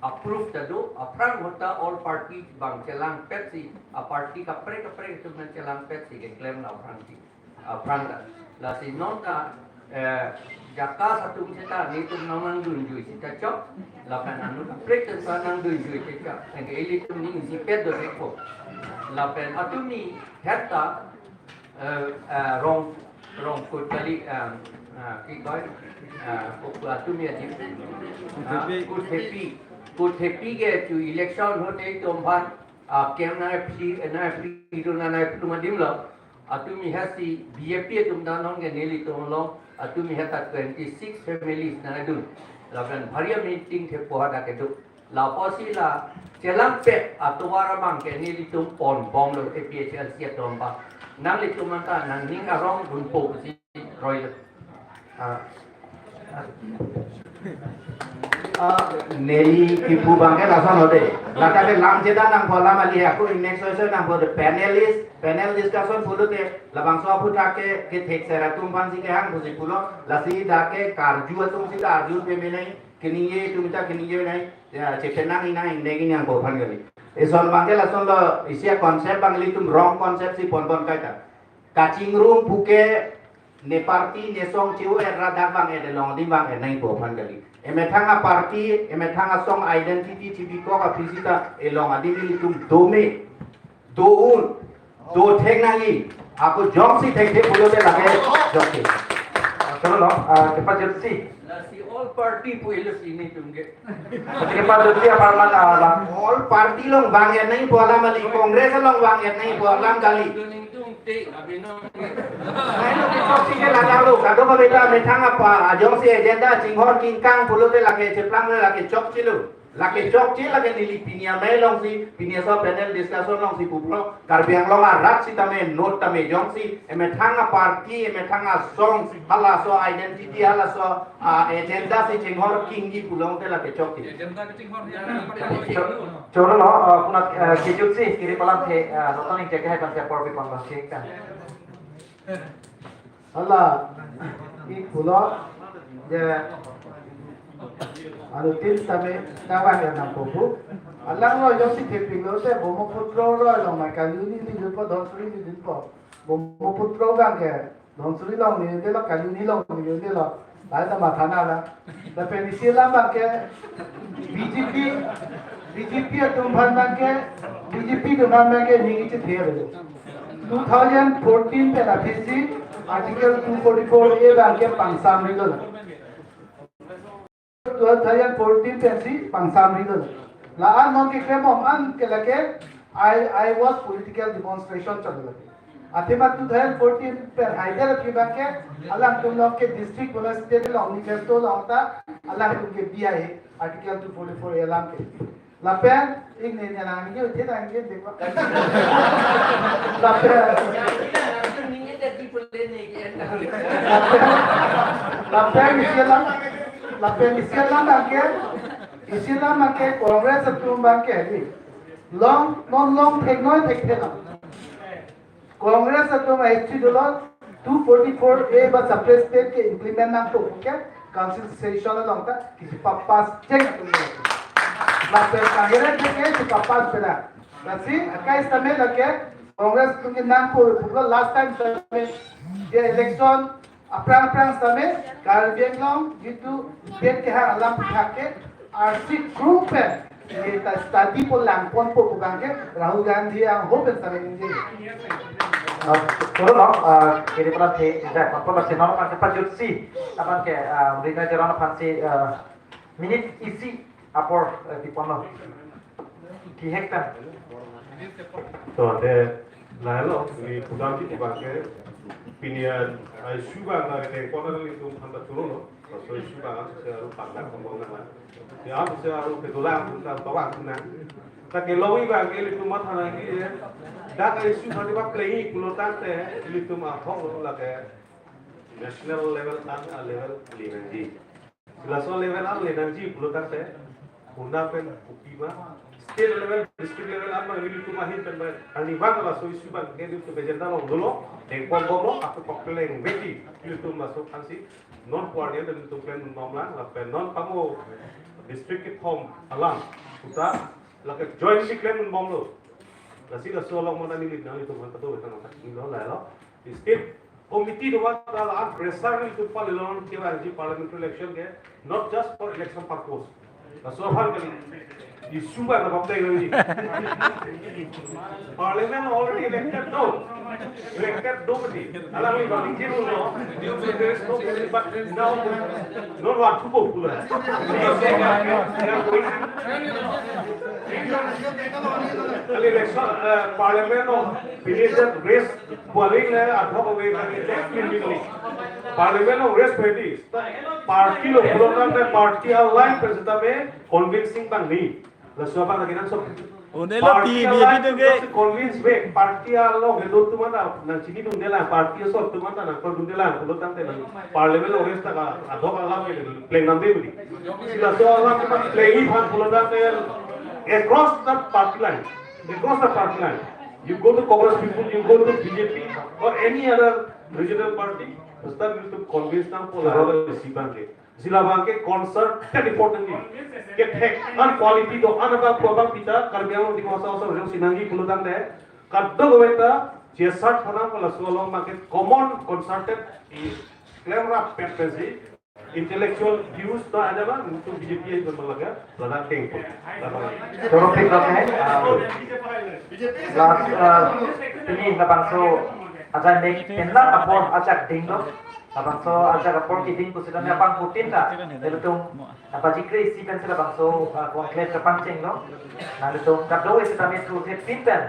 approve ta do, aphrang ahut ta all party bang chelangpet si, a party kaprek kaprek atum nang chelangpet si keklem la aphrang si. Aphrang ta. Lasi non ta, eh, Jakas atum seta nelitum nang nangdunjui seta chok. Lapen anut kaprek atum ta nangdunjui seta chok. Anke ilitum ning isipet do reko. Lapen atumi het ta, eh, eh, Rong, Rongkut kali, eh, eh, ki koi, eh, kut atumi adi. Eh, Kuthepi. Kuthepi ke chu election ahut nelitum aphan, ah, kem nang free, nang free do nang free adim lo. Atumi hasi B J P atum ta non ke nelitum along, atumi hata twenty-six families nangdun. Lapen bhari meeting thepo hada kedo. Lapusi la chelangpet atovar abang ke nelitum ponbomlo A P H L C atum abang. Nanglitum anta nangning arong dunpo pusi roi lo. Ah, ah, neli kipu abangke lason lo de. Lata ke lam cheda nangpo, lam ali ako index soiso nangpo de, panelist, panel discussion pulote labangso aphuthak ke, kethek sera atum aphansi kehang pusi pulo, lasi dak ke karju atum si karju peme nai, keningje atum ta keningje nai, ya, chepenang inang ingneng ingnangpo aphan kali. Eson abangke lason lo, isi a-concept abang ilitum wrong concept si ponpon kaita. Kachingrum puke ne party ne song che-o-et ra dak vang-et, elong adim vang-et nangpo aphan kali. Emethang a-party, emethang asong identity chibikok aphi sita elong adim ilitum dome, do-un, dothek nangji. Ako jongsi thekthe pulote lake jongsi. Choro lo, ah, kepajutsi. Lasi all party pu ilo si nelitum ke. Lasi kepajutsi apharman, ah, bang. All party along vang-et nangpo alam kali, Congress along vang-et nangpo alam kali. Nelitum te abinong. Lailo kechokche ke lata lo, kadokave ta methang apa, ajongsi agenda chinghon kingkang pulote lake cheplang le lake chokche lo. Lake chokche, lake neli pini amei alongsi, pini aso panel discussion alongsi pulo, Karbi Anglong arat sitame, note tame jongsi emethang a-party, emethang asong, halaso identity, halaso, ah, agenda si chinghon kingji pulote lake chokche. Agenda ke chinghon ya. Cho-, choro lo, ah, puna, ah, kejutsi, kiri palam the, ah, Ratan Ingti kehai abangsi apor pipon abangsi ka. Hala, ik pulo, je, anutin tame, kavang ya nangpo pu. Alang lo jongsi thepik lote, Brahmaputra lo along mai Kaloni neli dunpo, Dhansiri neli dunpo. Brahmaputra abangke, Dhansiri along neli dunlo, Kaloni along neli dunlo. Lahai ta matha nang la. Lapen isi alam abangke, B J P, B J P atum aphan abangke, B J P atum aphan abangke neli chethe avelo. Two thousand fourteen pen aphisi Article two forty-four A abangke pangsamri lo. Two thousand fourteen pensi pangsamri lo. La-an non keklembom an ke lake I, I was political demonstration chalo lake. Athema two thousand fourteen pen haider aphi abangke alangtum along ke district bola state along manifesto along ta alangtum ke B I A Article two forty-four A alam ke. Lapen, ik ne nang ke, uthi nang ke, dekwa. Lapen. Lapen, lapen isi alam, lapen isi alam abangke, isi alam abangke Congress atum abangke, di. Long, non long thek noi thek thek. Congress atum ahistory dolo two forty-four A ba separate state ke implement nangpo ke council session along ta kisi pa-pass cheng atum lo. Lapen Congress ke kisi pa-pass pela. Lasi akai sitame lake Congress atum ke nangpo pulo last time sitame dia election aphrang aphrang sitame Karbi Anglong jitu state kehang alam aphuthak ke arsi krup pen kita study po langponpo pu abangke Rahul Gandhi angho pen sitame ningje. Ah, choro lo, ah, kiri palam the, dah, apa masih nama kan kepajutsi, apa ke, ah, Rina Jaran aphansi, ah, minute isi apor, eh, pipon lo. Kihek kan? To, de, lahelo, neli pudamji abangke, pini an, ai, issue abang na ke, kona nelitum aphan ta choro lo, so issue abang, se aru pangkat kembang na, ya, se aru kedolang, bukan bawang na. Ta kelongji abangke, ilitum matha nangji, ya, dak issue tadi bak play pulo tangte, ilitum ahok lo lake, national level an a-level le nangji. Laso level an le nangji pulo tangte, huna pen kopi ma, state level, district level an ma ilitum ahin pen ba, ani bang laso issue abangke ilitum agenda along dolo, dengpon bomlo, ako pakleng vekji, ilitum laso aphansi, non puarni ilitum klemdun bomlang, lapen non pamo district kethom alam, puta, lake jointly klemdun bomlo. Lasi laso along mona neli nanglitum aphan kado tang tak nilo lahelo. State committee do ba ta la pressure nelitum pale long ke ba ji parliamentary election ke, not just for election purpose. Laso aphan kali issue ba na bapdai lagi. Parliament already elected, no. Elected nobody. Alang we bang jin lo. There is no, but now, no one to go. Election, uh, parliament of Village rest, polling le adhok ave, next meeting ni. Parliament along rest pedi. Party lo pulo tangte party align pen sitame convincing abang ni. Laso abang lagi nang sok. Unelo party ti along B J P tu ke. Just convince back, party along helo atum anta nangchinidunde lang, party asor atum anta nangkordunde lang pulo tangte nang parliament along rest taka adok alam ke pleng nangde beli. Sila so alam kita pleng iphan pulo tangte across the party line, across the party line. You go to Congress people, you go to B J P or any other regional party, first time you to convince nang pola isi bangke. Sila bangke concerted effort nangji. Kethek an quality do an abang pu abang pita Karbi Anglong Dima Hasao asor jongsi nangji pulo tangte kadokave ta G S R thana pu laso along bangke common concerted i klemrap pet pensi intellectual views ta aja ba untuk B J P aja malaga lada keng pun. Lada. Choro pik lo ke, ah, last, ah, pini labangso ajai mek enam apor ajak dinglo. Labangso ajak apor keding pusitame apangphutin ta nelitum, ah, pajikre isi pensi labangso, ah, conclave kapangchenglo. Nanglitum kadokave sitame thurthepin pen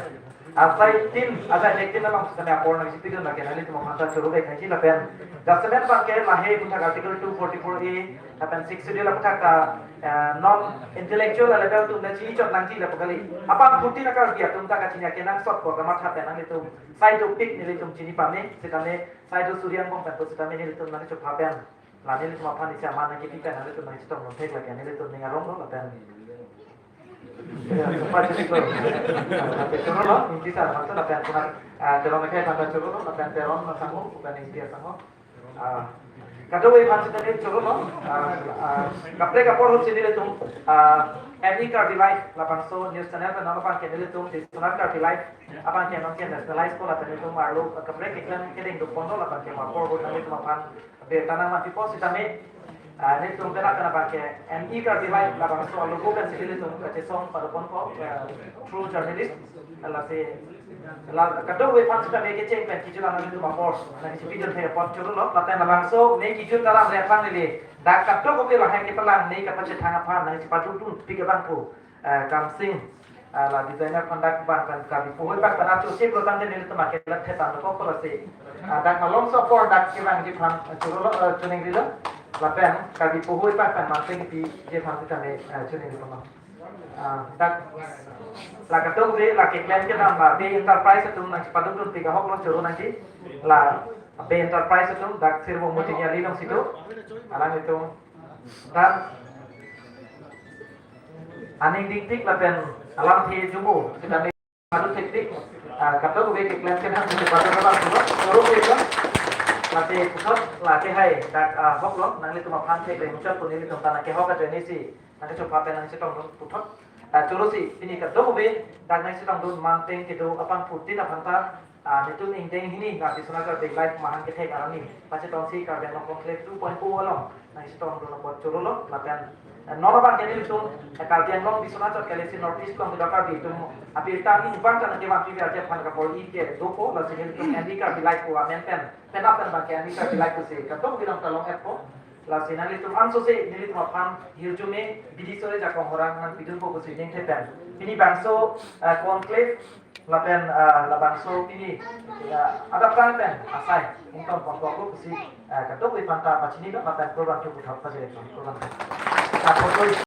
asai tin, asai nek tin along sitame apor nangchipidun lake nanglitum aphanta choro dek nangji lapen. Jasemet bangke lahei aputhak Article two forty-four A lapen Sixth Schedule aputhak ta, eh, non intellectual level atum ta chini chot nangji lapu kali. Apangphutin a Karbi atum ta kachini akenangsot ko kamatha pen nanglitum sai dopik nelitum chini pame sitame sai do suri angbong pen pusitame nelitum nangchopha pen. La nelitum aphan isi aman nangkipi pen nanglitum nangchetongdun thek lake nelitum ning arong lo lapen. Ya, sempat jadi lo. Lapen choro lo, Ingti sar, maksud lapen kena, ah, Teron ke mana choro lo, lapen Teron masangho, bukan Ingti asangho. Ah, kadokave aphan sitame choro lo, ah, ah, kaprek apor ahut si nelitum, ah, M E Karbi Live, labangso news channel pen non aphan ke nelitum, Biswanath Karbi Live, aphan ke non ke nationalize ko lapen nelitum arlo, ah, kaprek keklem keding dopon lo, lapen ke apor ahut nanglitum aphan birta nangvanpipo sitame, ah, nelitum penap penap abangke M E Karbi Live labangso alogo pensi nelitum kachesong padopon ko, ah, through journalist, lasi la kadokave aphan sitame kecheng pen kejut an nelitum apor nangchipidun thek apot choro lo, lapen labangso ne kejut alam re aphan neli dak kadokave lahai kepalang ne kapachethang aphan nangchipadukdun pik abang pu, eh, Kamsing, eh, la designer conduct bang pen Karbi puhoi bang pen achu sip lo tangte nelitum akelat thetan lo ko lasi. Ah, dak malomso apor dak kevangji aphan, eh, choro lo, eh, chuning rilo. Lapen Karbi puhoi bang pen Manteng Ingti ji aphan sitame, eh, chuning rilo. Ah, dak la kadokave la keklem kedam la Bey Enterprise atum nangchipadukdun pik ahok lo choro nangji. La Bey Enterprise atum dak Sirvo Muting Yali alongsi do. Alanglitum dan aning dingtik lapen alamthe jumo sitame padu thektik, ah, kadokave keklem kedam sitame padu kedam pulo, choro pik lo. Lasi puthot lake hai dak, ah, hok lo, nanglitum aphan theklong chot pu nelitum ta nangkehok ajoine si nangkechopha pen nangchetongdun puthot. Ah, choro si pini kadokave dak nangchetongdun Manteng kedo apangphutin aphanta, ah, nelitum ingdeng hini na Biswanath Karbi Live mahang kethek arni pachetongsi Karbi Anglong Conclave two point oh along nangchetongdun apot choro lo lapen, eh, non abangke nelitum, eh, Karbi Anglong Biswanath chot kali si North East along kedo Karbi atum abirta ni bang ta nangkevanpi arje aphan kabor-i ke dopo lasi nelitum M E Karbi Live ko amen pen penap pen abangke M E Karbi Live ko si kadokave alam ta long-etpo. Lasi nanglitum ansose nelitum aphan hirjume bidi sore jakong horang nangpidunpo pusi ningthe pen pini bangso, eh, conclave lapen, eh, labangso pini, eh, adap tang pen asai ingtong pongkok pusi, eh, kadokave aphanta pachini lo lapen program thu puthot pajirek program. Ah, photo.